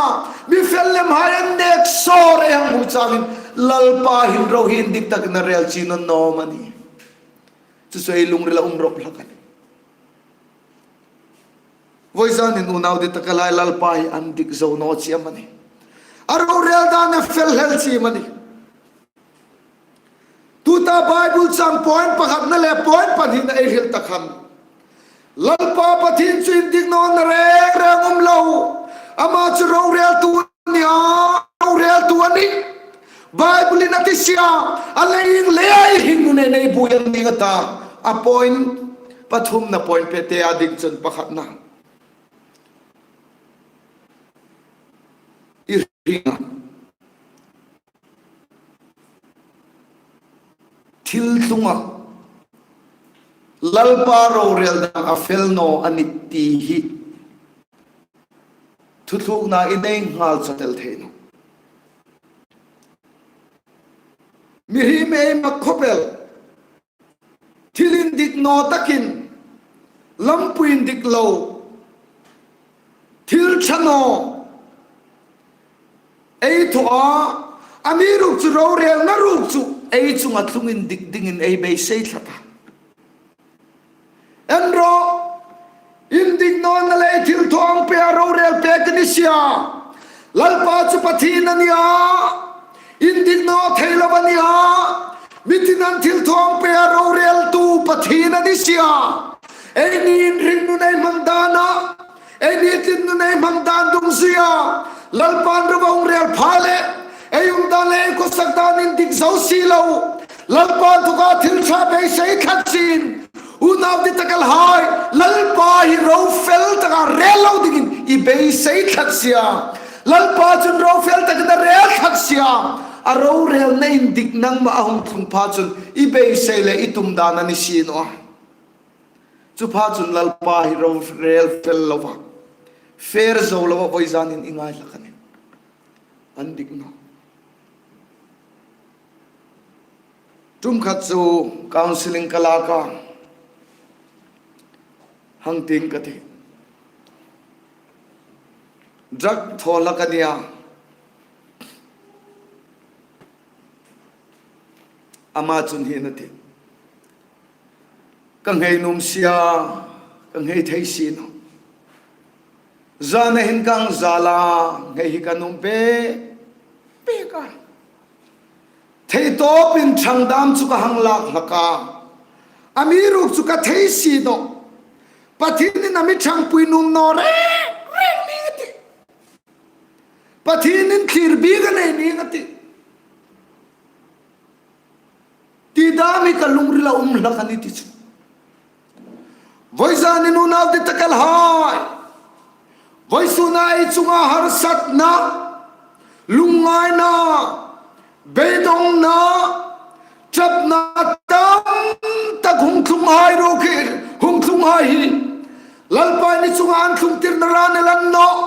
mi fel lemhai an nek sawr ei hang hmu changin Lalpa hin ro hi indik takin a rel chie naw naw am a ni? Chu chu ei lungrila um rawp hlak a nih. Voizanin unau ditaka lai Lalpa hi an dik zo naw chie am a ni? A rorel dan a fel hlel chie am a ni? Tuta Bible chang point pakhatna le point pahnina ei hril ta khan, Lalpa Pathien chu indik nawna reng reng um lo, ama chu roreltu a nih, roreltu a nih. Bible-in a ti sia, a lei ieng leia ei hringnun ei buoi am ni ngei a ta? A point pathumna point pete a ding chun pakhatna. I hringa thil tlunga Lalpa rorel dan a fel naw a nih ti hi thutlukna i nei nghal chauh tel thei naw. Mihriem ei mak khop el, thil indik naw takin, lampui indik lo, thil ṭha naw ei thaw a, amiruokchu rorelna ruok chu ei chunga tlung indik dingin ei beisei tlat a. En rawh, indik nawna le thil thaw hang pea rorel pek a ni sia. Lalpa chu Pathien a nih a, indik naw thei lo a nih a, mitin an thil thaw hang pea roreltu Pathien a ni sia. Eini inhringnun ei hmang dana, eini tlingnun ei hmang dan dungzuia Lalpan ro a hung rel pha leh, ei um dan le ei khawsak dan indik zo si lo, Lalpa inthoka thil ṭha beisei tlat chun, unau ditaka lai, Lalpa hi ro fel taka rel lo dingin i beisei tlat sia. Lalpa chun ro fel takin a rel tlat sia. A rorelna indik nangmaa a hung tlung pha chun i beisei le i tum dan a ni si naw a. Chu pha chun Lalpa hi rorel fel lova, fair zo lova voizanin i ngai hlak a nih. An dik naw. Tum khat chu counselling ka lak a, hang ti ka ti. Drug thaw hlak a nih a. Ama chun hi a ti. Ka nghei nuom si a, ka nghei thei si naw. Zana hin ka hang zal a, nghei hi ka nuom pek pek a. Thei tawpin ṭhang dam chu ka hang lak hlak a. Amiruokchu ka thei si naw. Pathienin a mi ṭhangpui nuom naw reng reng ning a ti. Pathienin thlir bik a nei ning a ti. Ti dam hi ka lungrila um hlak a nih ti chu. Voizanin unau ditaka lai, voisuna ei chunga harsatna, lungngaina, beidongna, ṭapna tam tak hung tlunghai ruok hi, hung tlunghai hi Lalpa'n i chunga an tlungtir naran el a ni nawh.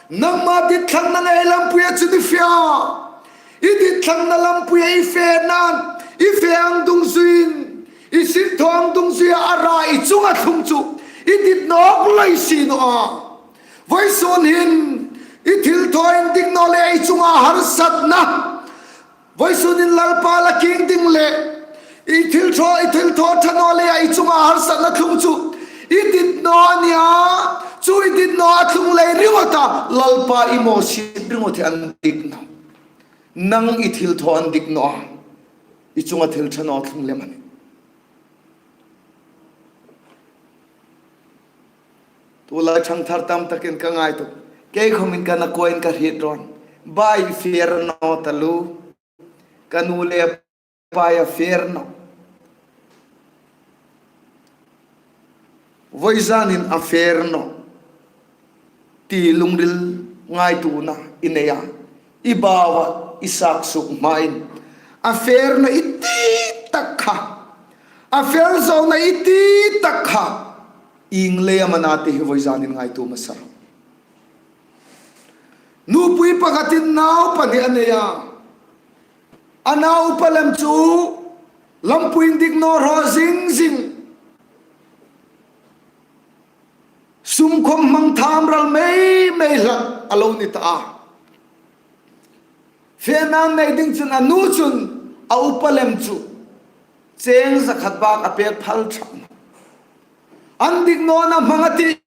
Nangma ditthlangna ngei lampuia chun i fe a. I ditthlangna lampuia i fe nan, i fe ang dungzuiin, i sin thaw ang dungzuia a ra i chunga tlung chu i dit nawk lei si naw a. Voisun hin i thil thaw indik naw le i chunga harsatna, voisunin Lalpa la kieng ding le i thil thaw, i thil thaw ṭha naw leia i chunga harsatna tlung chu i dit naw a nih a. Chu i dit naw a tlung lei ringawta Lalpa i mawsit ringawt hi an dik naw. Nang i thil thaw an dik naw a, i chunga thil ṭha naw tlung lem a nih. Tulai ṭhangthar tam takin ka ngaituo. Kei khomin ka nakuoin ka hriet rawn. Bai, fair naw ta lu. Ka nu le paia fair naw. Voizanin a fair naw ti lungril ngaituona i nei a, i baua i sak suok hmain a fairna i ti tak kha, a fel zona i ti tak kha, ieng leia am a na ti hi voizanin ngaituo masa rawh. Nupui pakhatin nau pahni a nei a. A naupa lem chu lampui indik naw hraw zing zing, sum khom hmang tham ral mei mei hlak a lo ni ta a. Fena nei ding chun a nu chun a upa lem chu cheng zakhat bak a pek phal ṭhak. An dik nawna hmang a tih,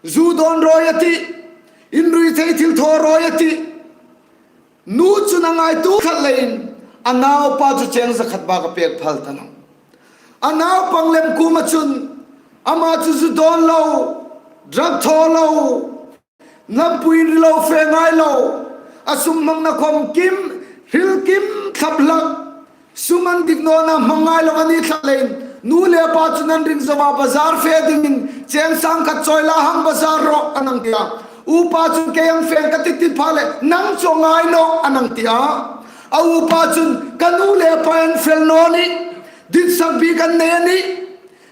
zu dawn rawi a tih, inrui thei thil thaw rawi a tih. Nu chun a ngaituo khat leiin a naupa chu cheng zakhat bak a pek phal ta nawh. A naupang lem kuoma chun ama chu zu dawn lo, drug thaw lo, lampui ri lo, fe ngai lo, a sum hmangna khom kim, hril kim thlap hlak, sum an dik nawna hmang ngai lo a ni tlat leiin, nu le pa chun an ring zo a, bazar fe dingin cheng sang khat chawi la hang bazar rawh an hang ti a. Upa chun kei hang fe ka ti ti pha le, nang chu ngai naw an hang ti a. A upa chun ka nu le pa an fel naw nih, ditsak bik an nei a nih.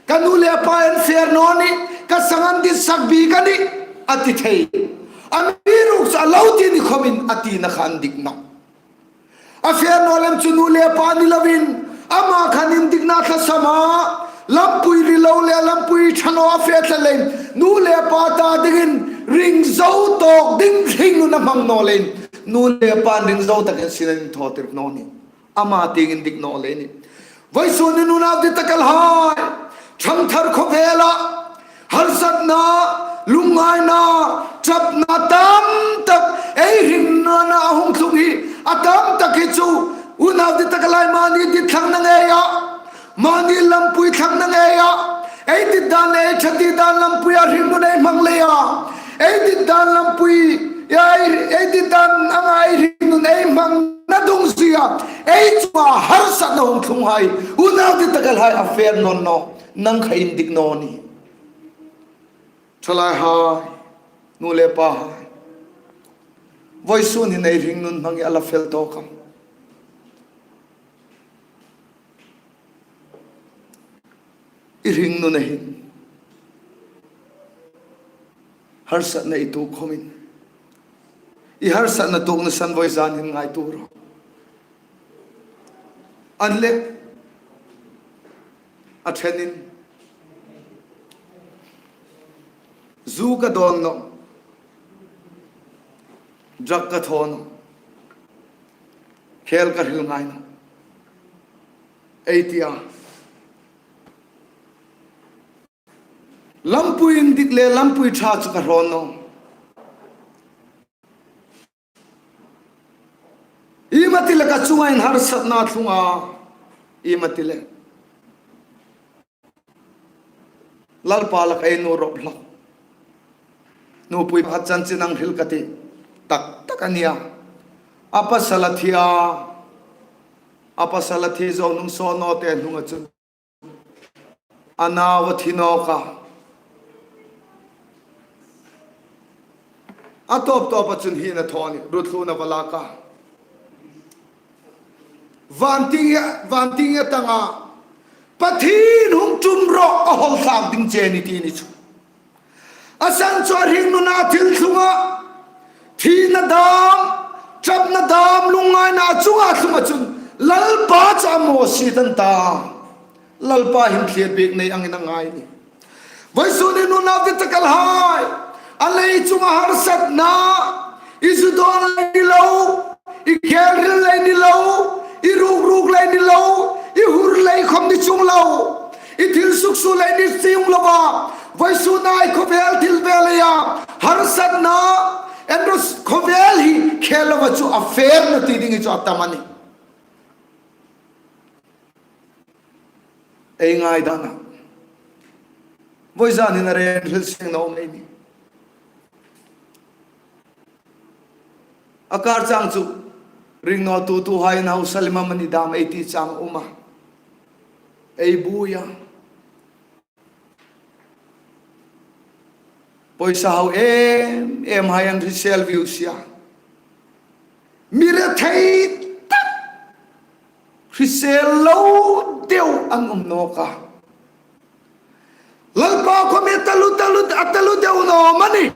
Ka nu le pa an fer naw nih, ka sang an ditsak bik a nih, a ti thei. Amiruokchu a lo ti ni khomin a tina kha an dik nawh. A fer naw lem chu nu le pa ni lovin, ama khan indikna thlasam a, lampui ri lo le lampui ṭha naw a fe tlat leiin, nu le pa ta dingin ring zo tawk ding hringnun a hmang naw leiin, nu le pa'n ring zo takin sin an thaw tir naw nih. Ama tieng indik naw lei nih. Vawisun hin unau dittakhai, ṭhangthar khawvela harsatna, lungngaina, ṭapna tam tak ei hringnuna a hung tlung hi, a tam tak hi chu unau dittakhai, mani dit thlangna ngeia, mani lampui thlangna ngeia, ei dit dan le ei ṭha dit dan lampui a hringnun ei hmang leia, ei dit dan lampui, ei, ei dit dan anga ei hringnun ei hmangna dungzuia ei chunga harsatna hung tlung hai, unau dittakhai, a fer nawn naw, nang kha indik naw nih. Ṭhalaihai, nu le pahai, vawisun hin ei hringnun hmang hi a la fel tawk am? I hringnuna hin harsatna i tuok khomin, i harsatna tuokna san vawizan hin ngaituo rawh. An le, a ṭhenin, zu ka dawn nawh, drug ka thaw nawh, khel ka hril ngai nawh, ei ti a. Lampui indik le lampui ṭha chu ka hrawn nawh. Iemani le ka chunga hin harsatna tlung a, iemani le. Lalpa laka ei nu rop hlak. Nupui pakhat chanchin a hril ka tih. Tak tak a nih a. A pasal a thi a. A pasal a thi zo hnung saw naw te hnunga chun a nau a thi nawk a. A tawp tawpa chun hi a thaw a nih, ruothlun a va lak a. Vantieng, vantieng a tang a. Pathien hung ṭum rawh, a hawl thlak ding che ni ti ni chu. A san chu a hringnuna thil tlunga, thina dam, ṭapna dam, lungngaina a chunga tlunga chun Lalpa chu a mawsiet an ta. Lalpa hin thlir bik nei angin a ngai ni. Vawisun hin unau dittakhai, a lei chunga harsatna, i zu dawn lei ni lo, i khel hril lei ni lo, i ruk ruk lei ni lo, i hur lei khom ni chuong lo, i thil suksuol lei ni chuong lo a. Vawisun a ei khawvel thil ve leia harsatna, en ro, khawvel hi khel lova chu a fer naw ti ding hi chu a tam a nih. Ei ngaidana. Vawizan hin a reng hril seng naw mei ni. A kar chang chu ring naw tu tuhai, hausa lem amani dam ei ti chang um a. Ei buoi a. Pawisa hau em em hai an hrisel viu si a. Mi rethei tak, hrisel lo deu an um nawk a. Lalpa khom hi a talu, talu, a talu deu naw am a nih.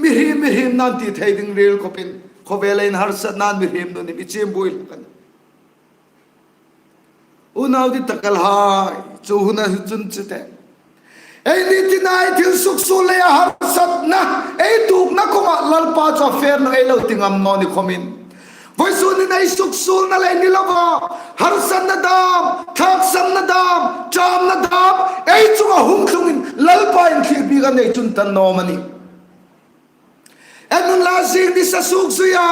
mihriem, mihriem nan ti thei ding ril khawpin, khawvela inharsatna mihriem nun mi chim buoi hlak a nih. Unau dittakhai, chu huna hi chun chu te. Eini tina ei thil suksuol le harsatna, ei tuokna khawma Lalpa chu a fair naw, ei lo ti ngam naw ni khawmin. Vawisun hin ei suksuolna le ni lova, harsatna dam, thlaksamna dam, ṭamna dam, ei chunga hung tlungin Lalpa inthlir bik a nei chun ta naw am a nih. En unla, zing ni sa suk zuia,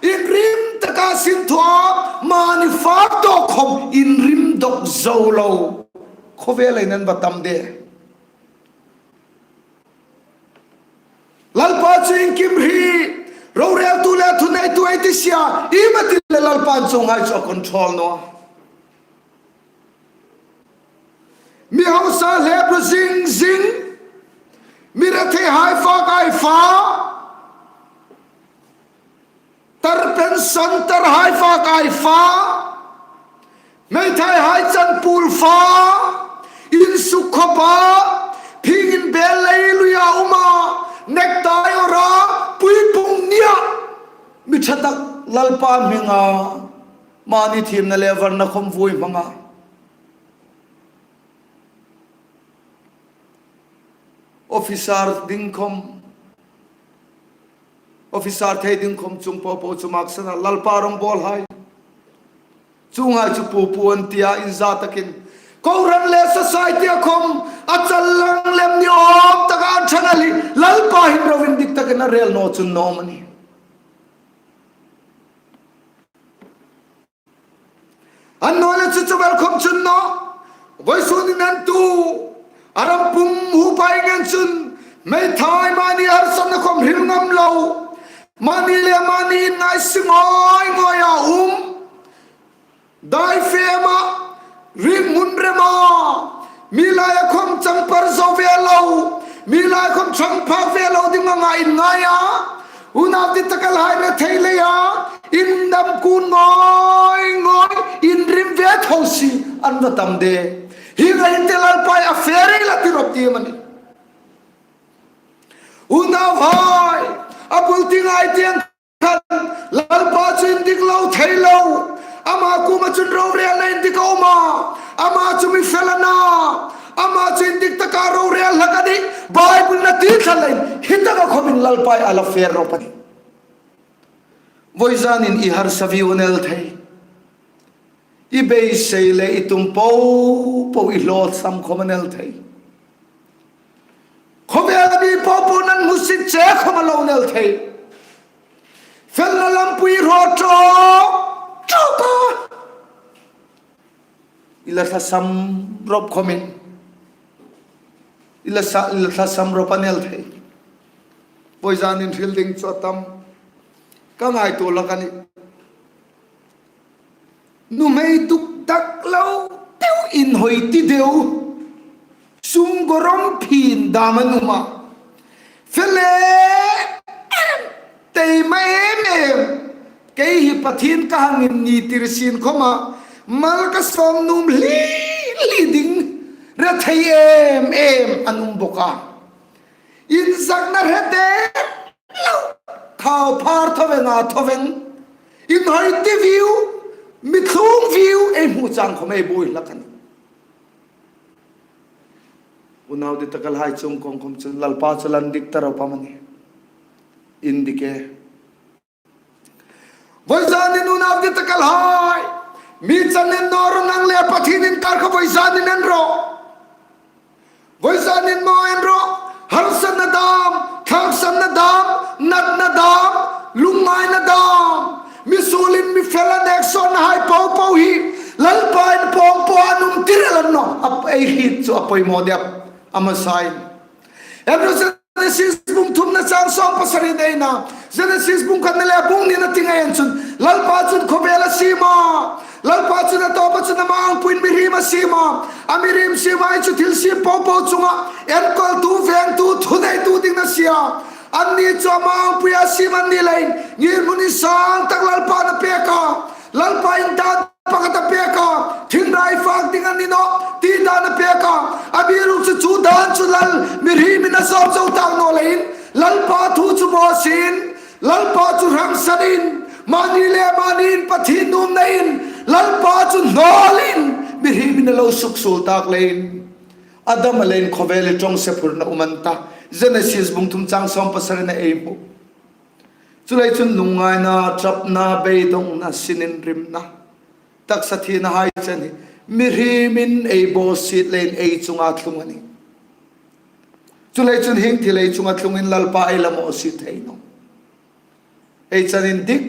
inrim taka sin thua, mani fak tawk khawm inrim dawk zo lo. Khawvela inhawi tam de. Lalpa chu iengkim hre, roreltu le thuneitu ei ti sia, ieng am a ti le Lalpan chuonghai chu a control naw. Mi hausa hlep ro zing zing, mi retheihai fak ei fa, tar pension tarhai fak ei fa, meithaihai chanpul fa, insuk khawpa, phingin bel lei luia uma, necktie awra, puipung nia, mi ṭha tak Lalpa hminga mani thiemna le varna khawm vui hmanga. Officer ding khawm, officer thei ding khawm chung po po chu maksana Lalpa rongbawlhai. Chuonghai chu pu pu an tia inza takin. Kohran le society-a khawm a chal lang lem ni awm taka an ṭhang a ni. Lalpa hin ro indik takin a rel naw chun naw am a nih. Annawleh chu chu bel khawm chun naw, vawisun hin an tu, a ram pum huopa ngen chun, meithai mani harsatna khawm hril ngam lo, mani le mani inngaisi ngawi ngawia um, dai fema, ring hun rema, mi laia khawm changpar zo ve lo, mi lai khawm changpar ve lo ding anga inngaia, unau dittakhai rethei leia, indam kun ngawi ngawi, inrim ve tho si, an va tam de. Hi ngai te Lalpa a fair ei la ti rawp ti am a nih. Unauhai, a bul ti ngai tieng khan, Lalpa chu indik lo thei lo. Ama kuoma chun rorelna indik a um a. Ama chu mi fel a na. Ama chu indik taka rorel hlak a nih. Bible-in a ti thla leiin, hi taka khawmin Lalpa a la fair rawp a nih. Vawizanin i harsa viu a ni el thei. I beisei le i tum po po i hlawtsam khawm a ni el thei. Khawvela mi po po nan hmusit che khawm a lo ni el thei. Felna lampui hraw ṭawk ṭawk a. I la tlasam rawp khawmin. I la sa, i la tlasam rawp a ni el thei. Vawizanin hril ding chu a tam. Ka ngaituo hlak a nih. Nuhmei duk dak lo deu, inhawi ti deu. Sum gorom phin dam an um a. Fel em em, taima em em. Kei hi Pathien ka hang inni tir sin khawma, mal ka sawm nuom hli hli ding, rethei em em an um bawk a. Inzakna hre te lo, khau phar tho veng a tho veng. Inhawi ti viu, mi thlung viu, ei hmu chang khawm ei buoi hlak a nih. Unau dittakhai, chung kawng khawm chun Lalpa chu la indik ta rawp am a nih. Indik e. Vawizanin unau dittakhai, mi chan en naw ro, nang le Pathien inkar kha vawizanin en ro. Vawizanin maw en ro, harsatna dam, thlaksamna dam, natna dam, lungngaina dam, mi suolin mi fel a nek sawnna hai po po hi, Lalpa in pawng po an um tir el an naw, a, ei hriet chu a poimaw deu, a hmasain. En ro, Genesis bung thumna chang sawm pasari neina, Genesis bung khatna le bung hnina ti ngai ang chun, Lalpa chun khawvel a siem a, Lalpa chun a tawpa chun ama angpuiin mihriem a siem a, a mihriem siemhai chu thil siem po po chunga enkawltu, vengtu, thuneitu ding a na sie a. Anni chu ama angpuia siem an ni leiin, ngirhmun insang tak Lalpan a pek a. Lalpa in dan pakhat a pek a, thinrai fak ding a ni nawh, ti dan a pek a. Amiruokchu chu dan chu Lal mihriemin a zawm zo tak naw leiin, Lalpa thu chu bawsiin, Lalpa chu hrangsangin, mani le manin Pathien nuomnain, Lalpa chu hnawlin, mihrimin a lo suksuol tak leiin, Adam a leiin khawvel hi ṭawngse phurna um an ta. Genesis bung thum chang sawm pasarina ei hmu. Chuleiin chun lungngaina, ṭapna, beidongna, sininrimna, taksa thina hai chen hi mihrimin ei bawsiet leiin ei chunga thlung a nih. Chuleiin chun hieng thil ei chunga thlungin Lalpa ei la mawsiet thei nawh. Ei chan indik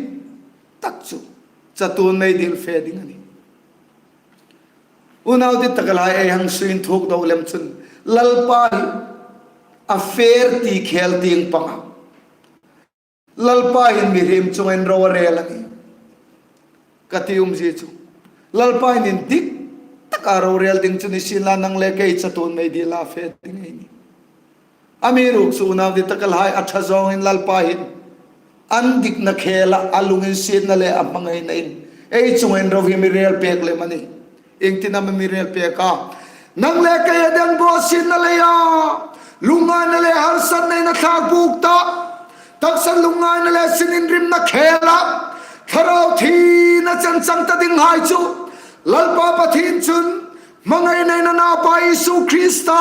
tak chu chatuon meidil fe ding a nih. Unau dittakhai ei hang sui inthuk deu lem chun Lalpa hi a fair ti khel tieng panga. Lalpa hin mihriem chunga inro a rel a nih ka ti umzie chu. Lalpa hin indik taka rorel ding chu ni sienla, nang le kei chatuon meidila fe ding ei nih. Amiruokchu unau dittakhai a ṭha zawngin Lalpa hin a indikna khela a lunginsietna le a hmangainain ei chunga inro hi mi rel pek lem a nih. Iengtin am a mi rel pek a? Nang le kei a dang bawsietna leia, lungngaina le harsatnain a thlak buk ta, taksa lungngaina le sininrimna khela, thlarau thina chang ta dinghai chu Lalpa Pathien chun hmangainain a naupa Isu Krista,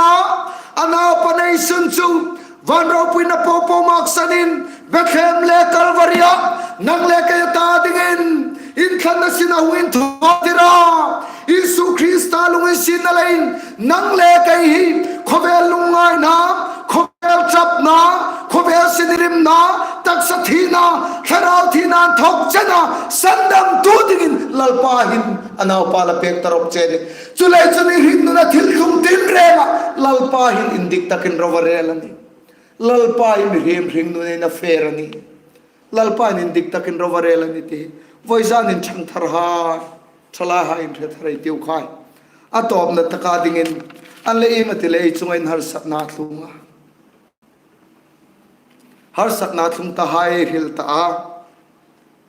a naupa neisun chu van ropuina popo maksanin Bethlehem le Calvary-a nang le kei ta dingin inthlanna sin a hung inthaw tir a. Isu Krista lunginsietna leiin nang le kei hi khawvel lungngaina, khawvel ṭapna, khawvel sininrimna, taksa thina, thlarau thina inthok chena sandamtu dingin Lalpa hin a naupa la pek ta rawp che a nih. Chuleiin chun i hringnuna thil tlung tinrenga Lalpa hin indik takin ro a rel a nih. Lalpa hi mihriem hringnuna a fair a nih. Lalpa hin indik takin ro a rel a nih ti hi vawizan in ṭhangtharhai, ṭhalaihai in hre thar ei tiu khai. A tawpna taka dingin an le ieng a ti le ei chunga harsatna tlung a. Harsatna tlung tahai ei hril ta a.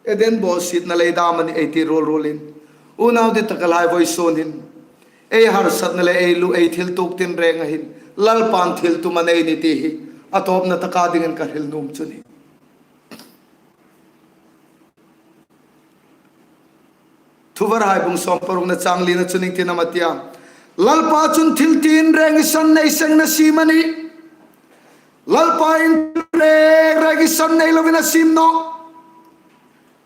Eden bawsietna lei dam a nih ei ti ruol ruolin, unau dittakhai, vawisun hin ei harsatna le ei lu, ei thil tuok tinrenga hin Lalpan thil tum a nei a nih ti hi a tawpna taka dingin ka hril nuom chu a nih. Thuvarhai bung sawm parukna chang lina chun iengtin am a ti a? Lalpa chun thil tinreng i san nei sengin a siem a nih. Lalpa'n thil reng reng i san nei loin a siem nawh.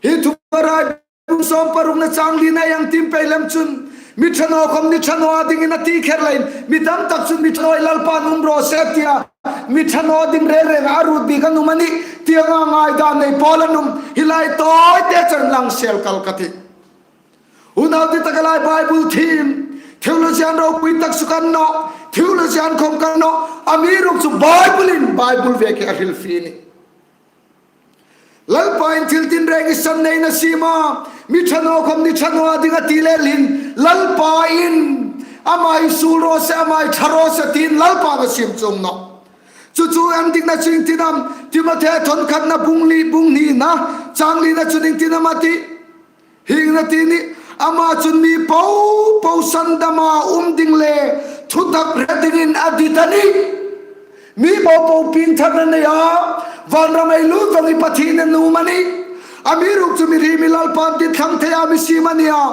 Hi Thuvarhai bung sawm parukna chang lina ei hang tiem pei lem chun, mi ṭha naw khom ni ṭha naw dingin a ti kher leiin, mi tam tak chun mi ṭha naw Lalpa'n um raw se tia, mi ṭha naw ding reng reng a ruot bik an um a nih tia ngaidan nei pawl an um. Hi lai tawite chun lang sel kal ka tih. Unau dittakhai, Bible thiem, theologian ropui tak chu kan nawh, theologian khom kan nawh, amiruokchu Bible-in, Bible ve kei a hrilfie a nih. Lalpa'n thil tinreng i san neiin a siem a, mi ṭha naw khom ni ṭha naw ding a ti lel hin, Lalpa'n ama hi suol raw se, ama hi ṭha raw se tiin Lalpa'n a siem chuong nawh. Chu chu an dikna chu iengtin am? Timothea thawn khatna bung li, bung hnina chang lina chun iengtin am a ti? Hieng hin a ti a nih, ama chun mi popo sandama um ding le thutak hre dingin a dit a nih. Mi popo piengtharna neia vanram ei lut vong hi Pathien a nuom a nih. Amiruokchu mihriem hi Lalpa'n dit thlang theia mi siem a nih a.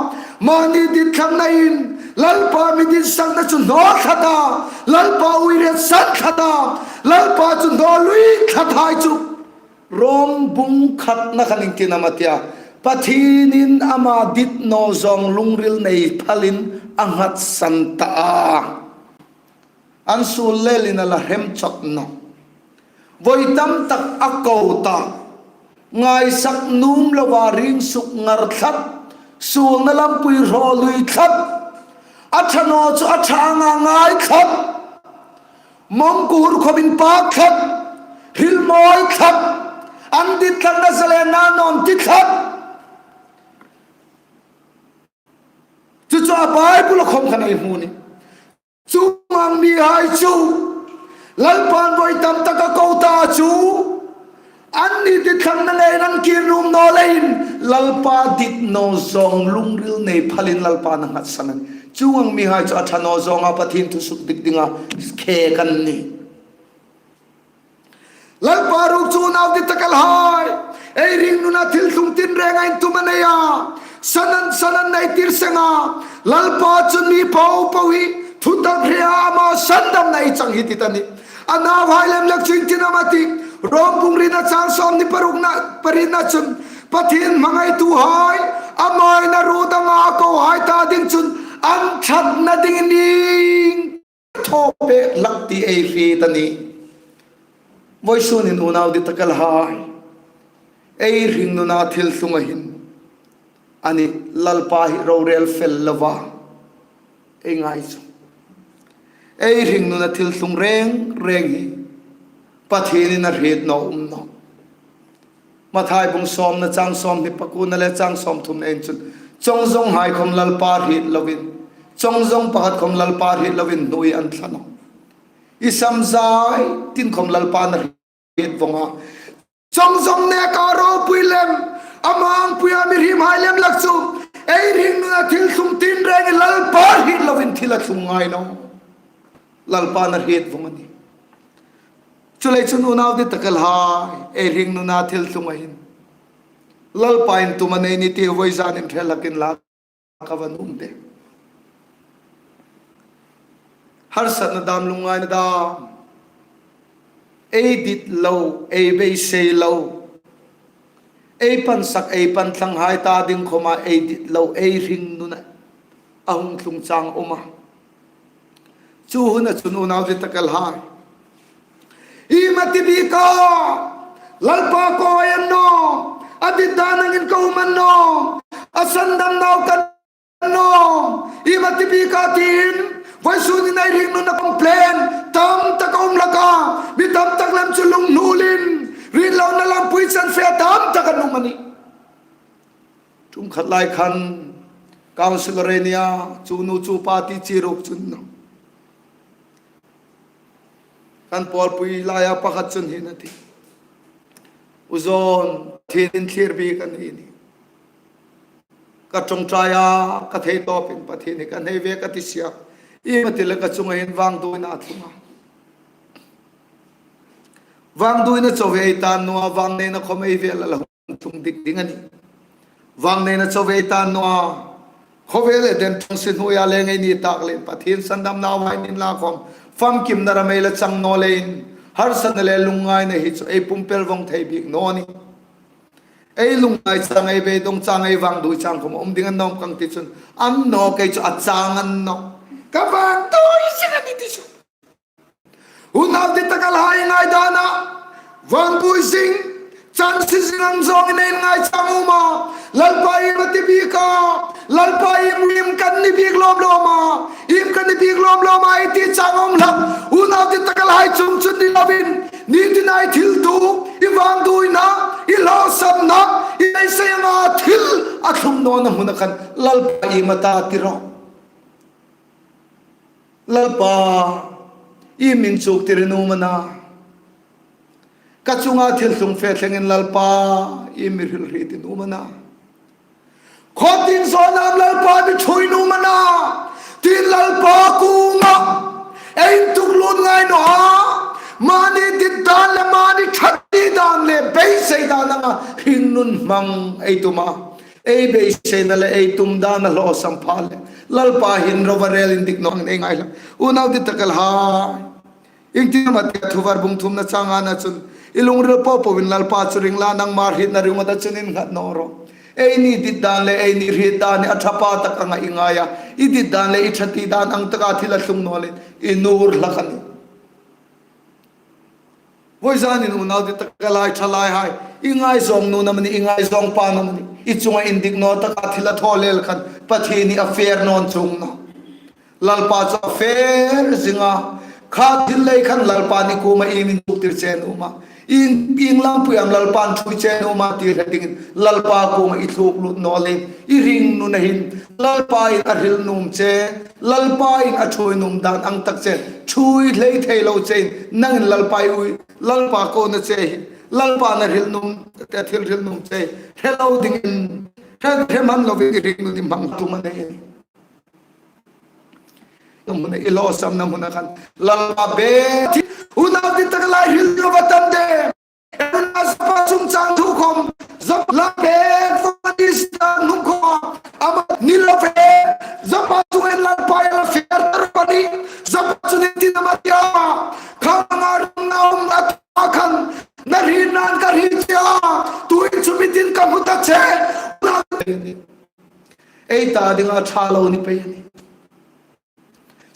Mani dit thlangnain Lalpa mi dit sakna chu hnawl tlat a, Lalpa uire san tlat a, Lalpa chu hnawl lui tlathai chu Rom bung khatna khan iengtin am a ti a? Pathienin ama dit naw zawng lungril nei phalin a nghatsan ta a. An suol lelin a la hrem chawt nawh. Vawi tam tak a ko ta. Ngaisak nuom loa ring suk ngar tlat. Suolna lampui hraw lui tlat. A ṭha naw chu a ṭha anga ngai tlat. Mawngkur khom inpak tlat, hril mawi tlat, an dit tlatna zalenna nawm ti tlat. Chu chu a Bible-a khom khan ei hmu a nih. Chuong ang mihai chu Lalpa'n vawi tam tak a ko ta chu, anni dit thlangna ngeiin an kir nuom naw leiin Lalpa dit naw zawng lungril nei phalin Lalpa'n a nghatsan a nih. Chuong ang mihai chu a ṭha naw zawnga Pathien thu suk dik dinga khek an nih. Lalpa ruok chu unau dittakhai, ei hringnuna thil tlung tinreng a intum a nei a, san an, san an nei tir seng a. Lalpa chun mi popo hi thutak hre a, ama sandamna ei chang hi ti ta ni. A nauhai lem lak chu ieng tin am a tih? Rom bung rina chang sawmhni parukna, parina chun, Pathien hmangaituhai, ama'n a ruot anga a kohai ta ding chun an ṭhatna dingin iengkhawm thaw pek hlak ti ei hriet a nih. Vawisun hin unau dittakhai, ei hringnuna thil tlunga hin, a nih, Lalpa hi rorel fel lova ei ngai chu. Ei hringnuna thil tlung reng reng hi Pathienin a hriet naw um nawh. Mathai bung sawmna chang sawmhni pakua le chang sawmthumna in chun, chawngzawnghai khawm Lalpa hriet lovin, chawngzawng pakhat khawm Lalpa hriet lovin hnuoi an thla nawh. I sam zai tin khawm Lalpa'n a hriet vawng a. Chawngzawng neka ropui lem, a mangpuia mihriemhai lem lak chu ei hringnuna thil tlung tinreng hi Lalpa hriet lovin thil a tlung ngai nawh. Lalpa'n a hriet vawng a nih. Chuleiin chun unau dittakhai, ei hringnuna thil tlunga hin Lalpa intum a nei ni ti vawisun hin ṭha hlakin lak ka va nuom de. Harsatna dam, lungngaina dam, ei dit lo, ei beisei lo, ei pansak, ei pantlanghai ta ding khawma ei dit lo, ei hringnuna a hung tlung chang a um a. Chu huna chun unau dittakhai, ieng am a ti bik a, Lalpa ko a ni naw, a dit dan angin ka um a ni naw, a sandam naw ka ni naw, ieng am a ti bik a tiin, vawisun hin ei hringnuna complain tam tak a um hlak a, mi tam tak lem chu lunghnulin, ringlona lampui chen fe tam tak an um a nih. Ṭum khat lai khan, councillor ei ni a, chu nu chu pa ti chi ruok chun naw. Kan pawlpui laia pakhat chun hin a ti, U John, Pathienin thlir bik a ni nih. Ka ṭawngṭai a, ka thei tawpin Pathien hi ka nei ve ka ti si a. Ieng am a ti le ka chunga hin vangduoina a tlung a. Vangduoina chauh ei ta naw a, vangneina khawm ei vel a la hung tlung dik ding a nih. Vangneina chauh ei ta naw a, khawvel Eden ṭawngsie hnuoia le ngei ni tak leiin Pathien sandamna a um a, inla khawm famkimna ram ei la chang naw leiin, harsatna le lungngaina hi chu ei pumpel vawng thei bik naw nih. Ei lungngai chang, ei beidong chang, ei vangduoi chang khawm a um ding a ni naw am ka ti chun, a ni naw, kei chu a chang a ni naw, ka vangduoi zing a nih ti chu. Unau dittakhai, ngaidana vangduoi zing, chansi zing ang zawngin ei ngai chang a um a. Lalpa ieng am a ti bik a, Lalpa ieng am kan ni bik lawm lawm a, ieng am kan ni bik lawm lawm a ei ti chang a um hlak. Unau dittakhai, chung chun ni lovin, ni tina i thil tuok, i vangduoina, i lawsamna, i beisei anga thil a tlung nawna hmuna khan Lalpa ieng am a ta ti rawh. Lalpa, ieng am i inchuktir i nuom a na? Ka chunga thil tlung fe thlengin Lalpa, ieng am i hril hriet i nuom a na? Khawtin zawna am Lalpa, mi ṭhuoi i nuom a na? Tiin Lalpa kuoma ei intuklut ngai naw a, mani dit dan le mani ṭha ti dan le beisei dan anga hringnun hmang ei tum a. Ei beiseina le ei tum dan a hlawsam pha le, Lalpa hin rorel indik naw angin ei ngai hlak. Unau dittakhai, ieng tin am a ti a, Thuvar bung thumna chang ngana chun, i lungril popoin Lalpa chu ring la, nangma hrietna ringawta chun innghat naw rawh. Eini dit dan le eini hriet dan hi a ṭha pa tak anga i ngai a, i dit dan le i ṭha ti dan ang taka thil a tlung naw leiin i nuor hlak a nih. Vawizanin unau dittakhai, ṭhalaihai, i ngaizawng nu am a ni, i ngaizawng pa am a ni, i chunga indik naw taka thil a thaw lel khan Pathien hi a fair naw a, chuong naw. Lalpa chu a fair zing a. Kha thil lei khan Lalpa'n i kuoma ieng am i inchuktir che nuom a, ieng, ieng lampui am Lalpa'n ṭhuoi che nuom a ti hre dingin Lalpa kuoma i tluklut naw leiin, i hringnuna hin Lalpa'n a hril nuom che, Lalpa'n a ṭhuoi nuom dan ang tak che ṭhuoi hlei thei lo chein, nangin Lalpa i ui, Lalpa kona che hi, Lalpa'n a hril nuom, a thil hril nuom che hi hre lo dingin, hre, hre hman lovin i hringnun i hmang tum a nih. Hmuna i lawsamna hmuna khan Lalpa be thi Unau dittakhai, hril naw va tam de. Ei unau Joppa chungchang thu khawm, Joppa la pek fo ni sa hnung khawm, ama ni lo fe, Joppa chungah Lalpa a la fiel tar a nih. Joppa chun ieng tin am a ti a, kha manga ringna um a, a khan, na hriet nan ka hriet che a, tuhin chu mitin ka hmu ta che. Ei ta dinga ṭha lo ni pei a nih.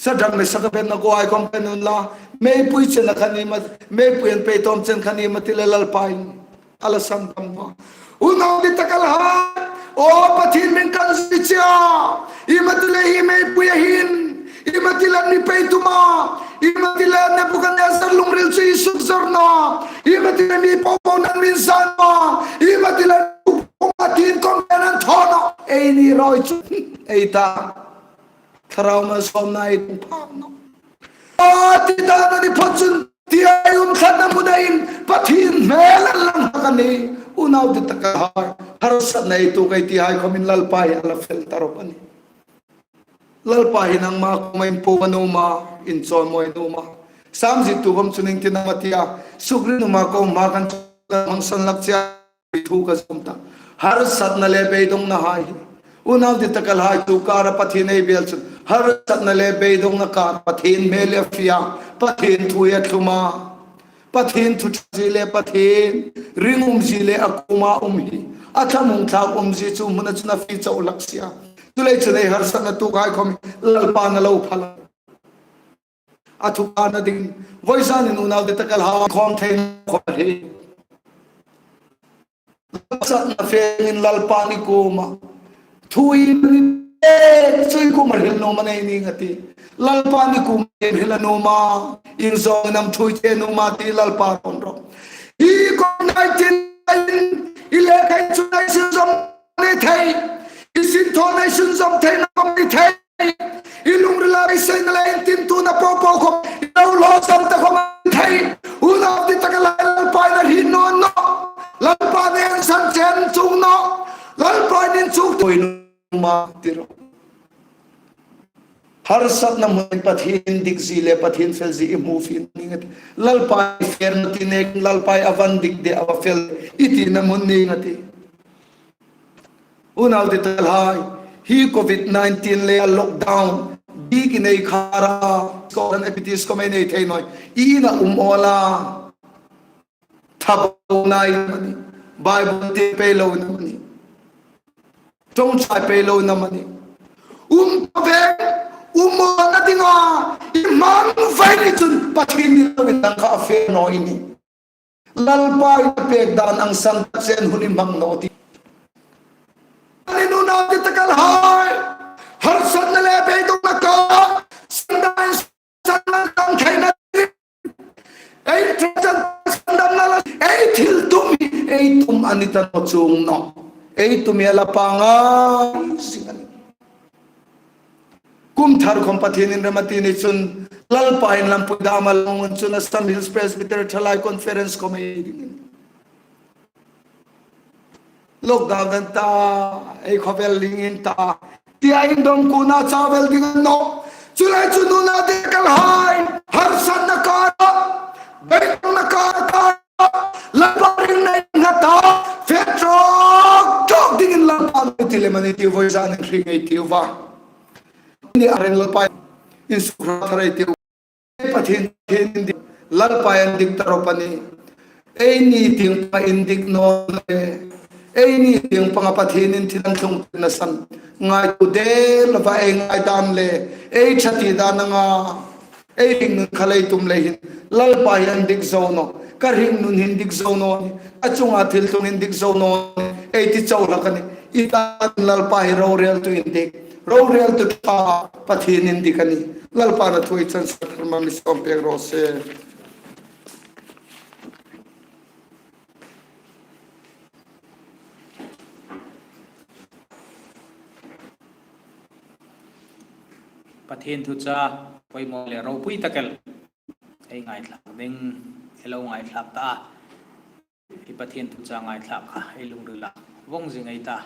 Sadrang, Mesang le Abednego hai khawm pe nun la, meipui chena khan iem a, meipui an pei tawm chen khan iem a ti le Lalpa'n a la sandam naw. Unau dittakhai, aw Pathien hming kan zui che a, iem a ti le hi meipui a hin, iem a ti le mi pei tum a, iem a ti le Nebukadnezar lungril chu i sukzawr naw, iem a ti le mi popo nan min zan naw, iem a ti le Pathien kawng an thaw naw. Eini rawi chu ei ta. Thlarau malsawmna ei tung phak naw. A ti dan a ni phawt chun, ti ei um thlakna hmuna hin Pathien hmel an lang hlak a nih. Unau dittakhai, harsatna ei tuok ei ti hai khawmin Lalpa hi a la fel ta rawp a nih. Lalpa hi nangma kuoma inpuong a nuom a, inchawimawi a nuom a. Sam ziektu khawm chun ieng tin am a ti a, sukri nuom a, ko hma kan hmang san lak che a, thu ka zawm ta. Harsatna le beidongna hai hi, unau dittakhai, chu kara Pathien ei biek chun, harsatna le beidongna kara Pathien hmel a fie a, Pathien thu a thlum a. Pathien thu ṭha zie le Pathien ringum zie le a kuoma um hi, a thlamuong thlak um zie chu hmuna chun a fie chau hlak si a. Chuleiin chun ei harsatna tuok hai khawm Lalpa'n a lo phal a. A thu kârna ding, vawisun hin unau dittakhai, khawm thei khawm hi, harsatna fe dingin Lalpa i kuoma thu i ni, chu i kuoma hril nuom a nei ning a tih. Lalpa i kuoma hril a nuom a, ieng zawngin am thu i che nuom a ti Lalpa rawn rawh. Hi COVID nineteen in i lekha inchukna i sunzawm ni thei, i sinthaw inchukna i sunzawm theina khawm ni thei, i lungrila beiseina le intimtuona popo khawm i lo hlawsam ta khawm ni thei. Unau dittakhai, Lalpa'n a hriet naw nawh. Lalpa'n a insan chen chuong nawh. Lalpa'n inchuk tuoi nuom a ti rawh. Harsatna hmun Pathien indik zie le Pathien fel zie i hmu fie ning a tih. Lalpa i fena ti nekin Lalpa a va indik de, a va fel i tina hmun ning a tih. Unau dittakhai, hi COVID nineteen le a lockdown, bikin ei khar a, school and activities khawm ei nei thei naw, i ina um awl a. Thabona i ni am a nih, Bible ti pei lo i ni am a nih, ṭawngṭai pei lo i ni am a nih. Um ta ve, um awna dinga i hmang ve ni chun Pathien ni lo in lang kha a fe naw i nih. Lalpa i pek dan ang san tak chen hun i hmang naw ti. Ani unau dittakhai, harsatna le beidongna kara, sandam, sandam theina, ei ṭawngṭai sandamna la, ei thil tum hi, ei tum a ni ta naw chuong nawh. Ei tum hi a la pangngai zing a nih. Kum thar khawm Pathienin rem a ti ni chun, Lalpa'n lampui dam a la hung chun Assam Hills Presbytery Thalai Conference khawm ei dingin. Lockdown an ta, ei khawvel lingin ta, tia indawm kuna chau vel ding a ni nawh. Chuleiin chun unau dittakhai, harsatna kara, beidongna kara, Lalpa ringna i nghat a, fe tawk tawk dingin Lalpa lo ti lem a nih ti vawisun hin hre ngei ei tiu a. Ni a reng Lalpa insuk hrat thar ei tiu. Pathien, Pathien indik, Lalpa indik ta rawp a nih. Eini tieng panga indik naw le, eini tieng panga Pathienin thil an thlung tirna san ngaituo del lova ei ngaidan le, ei ṭha ti dan anga ei hringnun kha lei tum lei hin, Lalpa hi an dik zo naw, ka hringnun hin dik zo naw ni, a chunga thil tlung hin dik zo naw ni, ei ti chau hlak a nih. I ta Lalpa hi roreltu indik, roreltu ṭha, Pathien indik a nih. Lalpa'n a thu ei chanchin thar hmang mi sawm pek raw se. Pathien thuchah poimaw le ropui tak el ei ngaithlak ding, ei lo ngaithlak ta a. Hi Pathien thuchah ngaithlak kha ei lungrila vawng zing ei ta.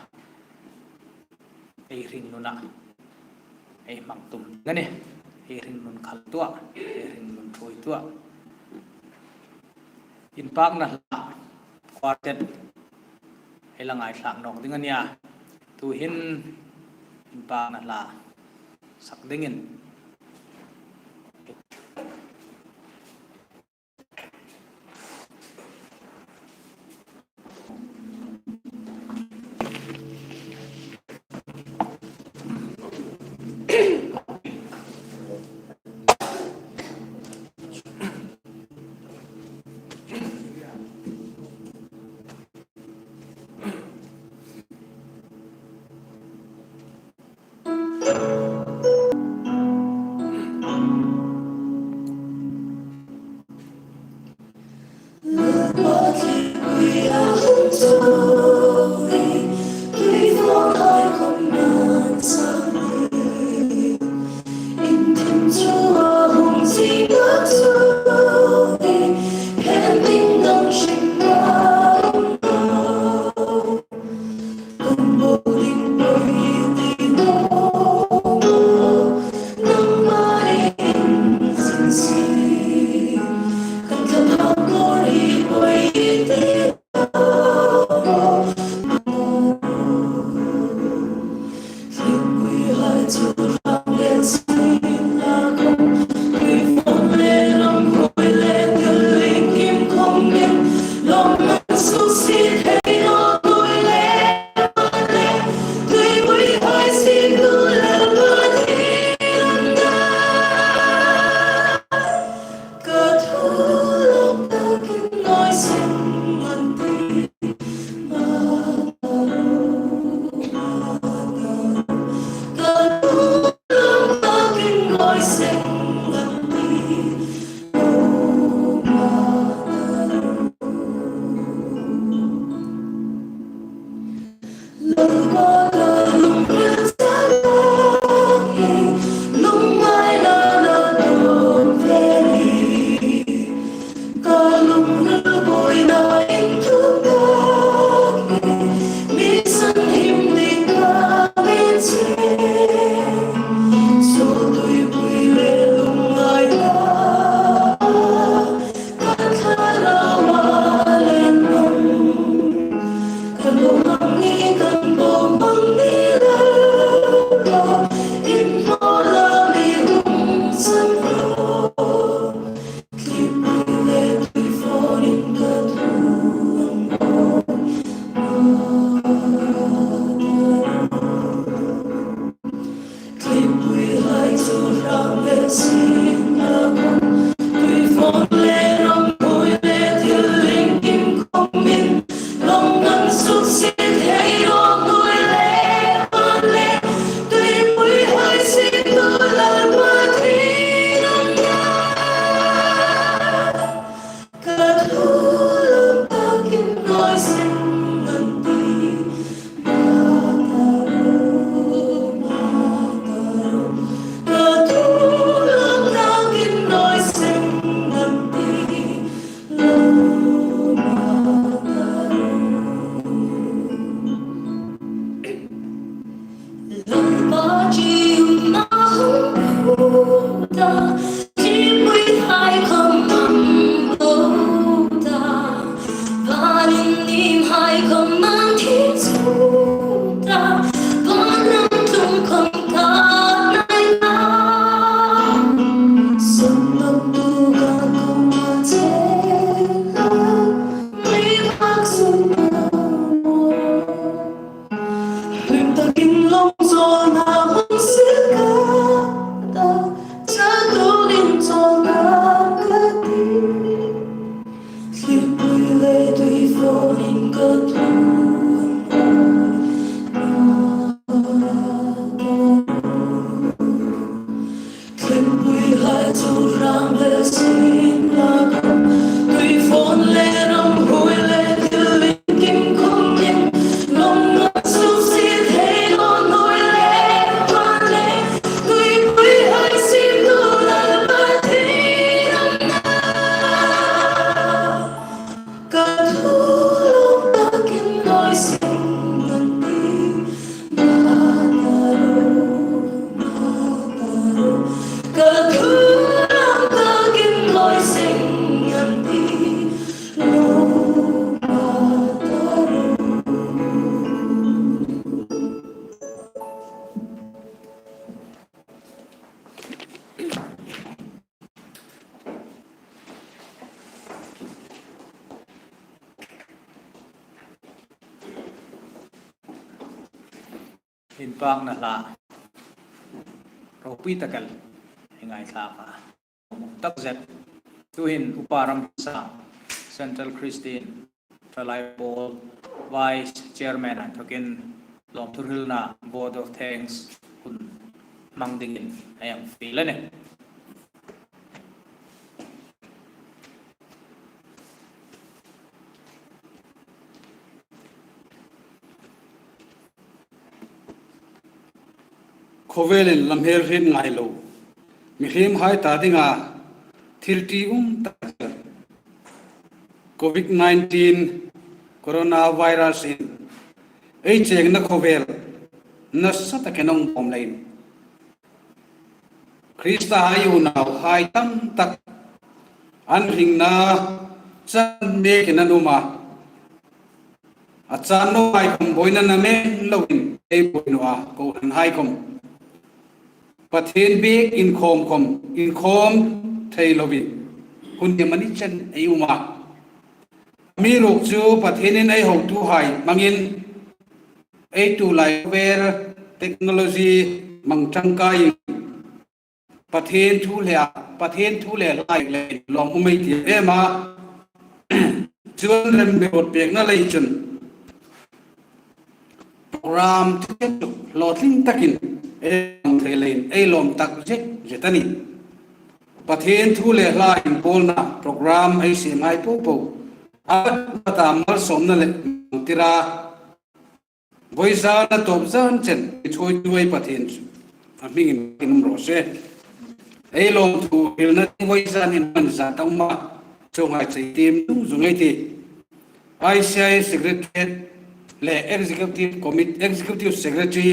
Ei hringnuna ei hmang tum ding a nih. Ei hringnun khal tuah, ei hringnun ṭhuoi tuah. Inpakna hla quartet ei la ngaithlak nawk ding a nih a. Tuhin inpakna hla sak dingin Inpakna hla ropui tak el ei ngaithlak a, tak zet. Tuhin Upa Ramsa, Central Christian Thalai Pawl Vice Chairman a inthokin lawmthu hrilna vote of thanks hun hmang dingin ei hang fiel a nih. Khawvelin lam hel hriet ngai lo, mihriemhai ta dinga thil ṭium tak, Covid nineteen coronavirus-in ei chengna khawvel nasa takin a hung bawm leiin, Kristahai unauhai tam tak an hringna chan mekin an um a, a chan nawhai khawm buoina namen loin ei buoi naw a, kohranhai khawm Pathien biek inkhawm khawm inkhawm thei loin hun ni mani chen ei um a. Amiruokchu Pathienin ei hotuhai hmangin ei tulai khawvel technology hmang ṭangkaiin Pathien thu le, Pathien thu le hla le lawm um ei ti em a. Chuong remruot pekna lei chun program hlawtling takin ei hmang thei leiin ei lawm tak zet zet a nih. Pathien thu le hla inpawlna program ei siemhai popo a bat bata malsawmna le hmang tira, vawizan a tawp zan chen ei thuoitu ei Pathien chu a hmingin um raw se. Ei lawmthu hrilna ding vawizan hin man zat a um a, chuonghai chei tiem zung zung ei tih. I C I Secretariat le Executive Committee, Executive Secretary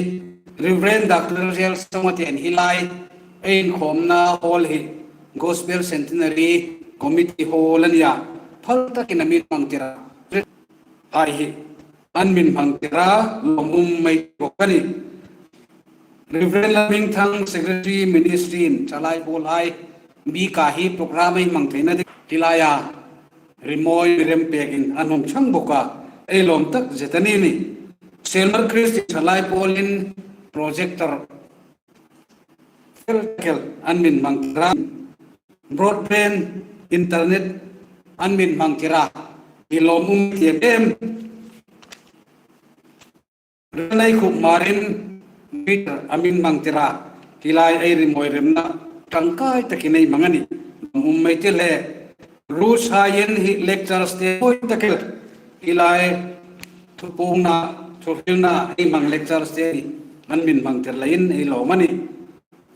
Reverend Doctor Rialsawma te hi lai ei inkhawmna hall hi Gospel Centenary Committee Hall a nih a, phal takin a min hmang tir a, hai hi an min hmang tir a, lawm um ei ti bawk a nih. Reverend Lalhmingthang Secretary Ministry-in Thalai Pawlhai bika hi program ei hmang theina ding hi laia rimawi mi rem pekin an hung chang bawk a, ei lawm tak zet a ni nih. Selmar Christian Thalai Pawlin projector fel kel an min hmang tir a, broadband internet an min hmang tir a, hi lawm um ti em em. Rilnei Khupmarin Twitter a min hmang tir a, hi lai ei rimawi remna ṭangkai takin ei hmang a nih. Lawm um ei ti le, Rushaiin hi lectures te mawi tak el, hi lai thupuongna, thuhrilna ei hmang lectures te hi an min hmang tir leiin ei lawm a nih.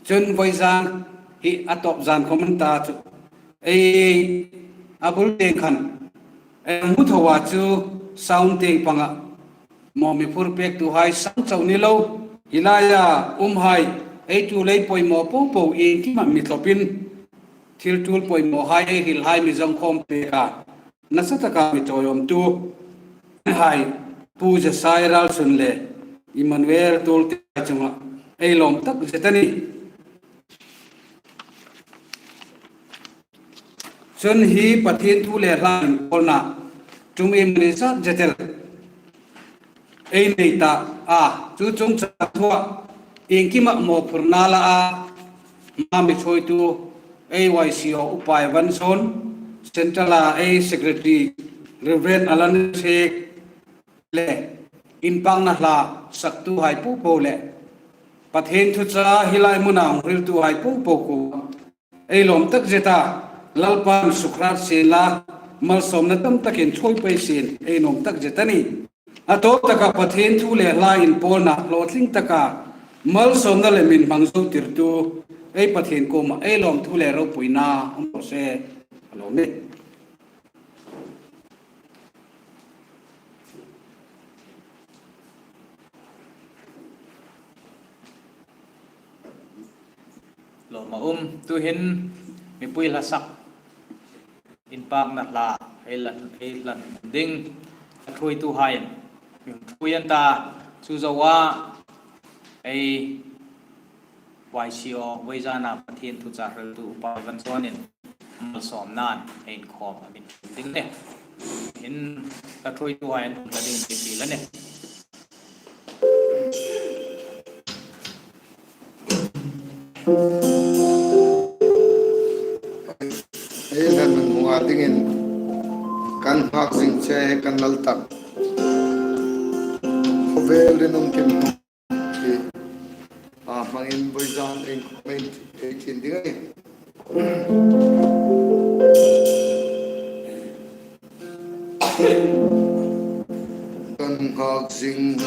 Chun vawizan hi a tawp zan khawm a ni ta chu, ei a bul tieng khan ei hmu tho a chu sound tieng panga maw mi phur pektuhai sang chau ni lo, hi laia umhai ei tu lei poimaw popo iengkima mi thlopin thil tul poimawhai ei hrilhai mi zong khawm pek a, nasa taka mi chawiawmtuhai Pu Jesai Ralsun le Emmanuel Tuolte chunga ei lawm tak zet a nih. Chun hi Pathien thu le hla inpawlna tum ei mani zat zet el ei nei ta a, chu chungchang thua iengkima mawphurna la a, ma mi chawitu ei Y C O Upa Evanson, Central-a ei Secretary Reverend Alan Sek le inpakna hla saktuhai popo le Pathien thuchah hi lai hmuna hung hriltuhai popo kuoma ei lawm tak zet a, Lalpan sukhrât sien la, malsawmna tam takin thuoi pei sien ei nuom tak zet a nih. A tawp taka Pathien thu le hla inpawlna hlawtling taka malsawmna le min hmang zo tirtu ei Pathien kuoma ei lawmthu le ropuina um raw se. A lawm e. Lawm a um, tuhin mipui hla sak inpakna hla ei hlan, ei hlan ding a thuoituhai mi hung thuoi an ta, chu zoa ei Y C O vawizana Pathien thuchah hriltu Upa Evansonin malsawmnain ei inkhawm a min ding a nih. In ka thuoituhai an hung ta ding ti ti la nih. Ei hlan hung hmu a dingin kan nghak zing che kan Lal tak. Khawvel rinum kim hi a hmangin vawizan ei khawmin ei thin ding a nih. Kan nghak zing.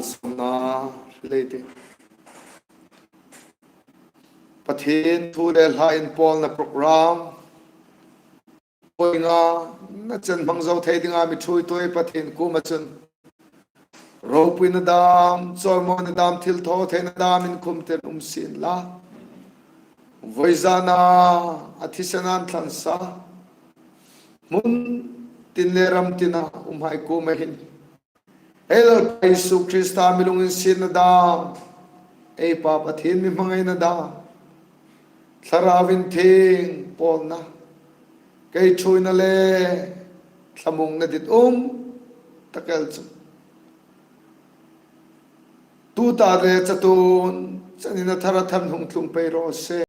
Sawmna lei ti. Pathien thu le hla inpawlna program. Poinga na chen hmang zo thei dinga mi ṭhuoituoi Pathien kuoma chun ropuina dam, chawimawina dam, thilthawtheina dam inkhum ten um sien la. Vawizana a thisena an thlan sa hmun tin le ram tina umhai kuoma hin, ei Lalpa Isu Krista mi lunginsietna dam, ei Pa Pathien mi hmangaina dam, Thlarau Inthieng pawlna, kei ṭhuoina le thlamuongna dit um tak el chu tuta le chatuon chenin a thara than hung tlung pei raw se.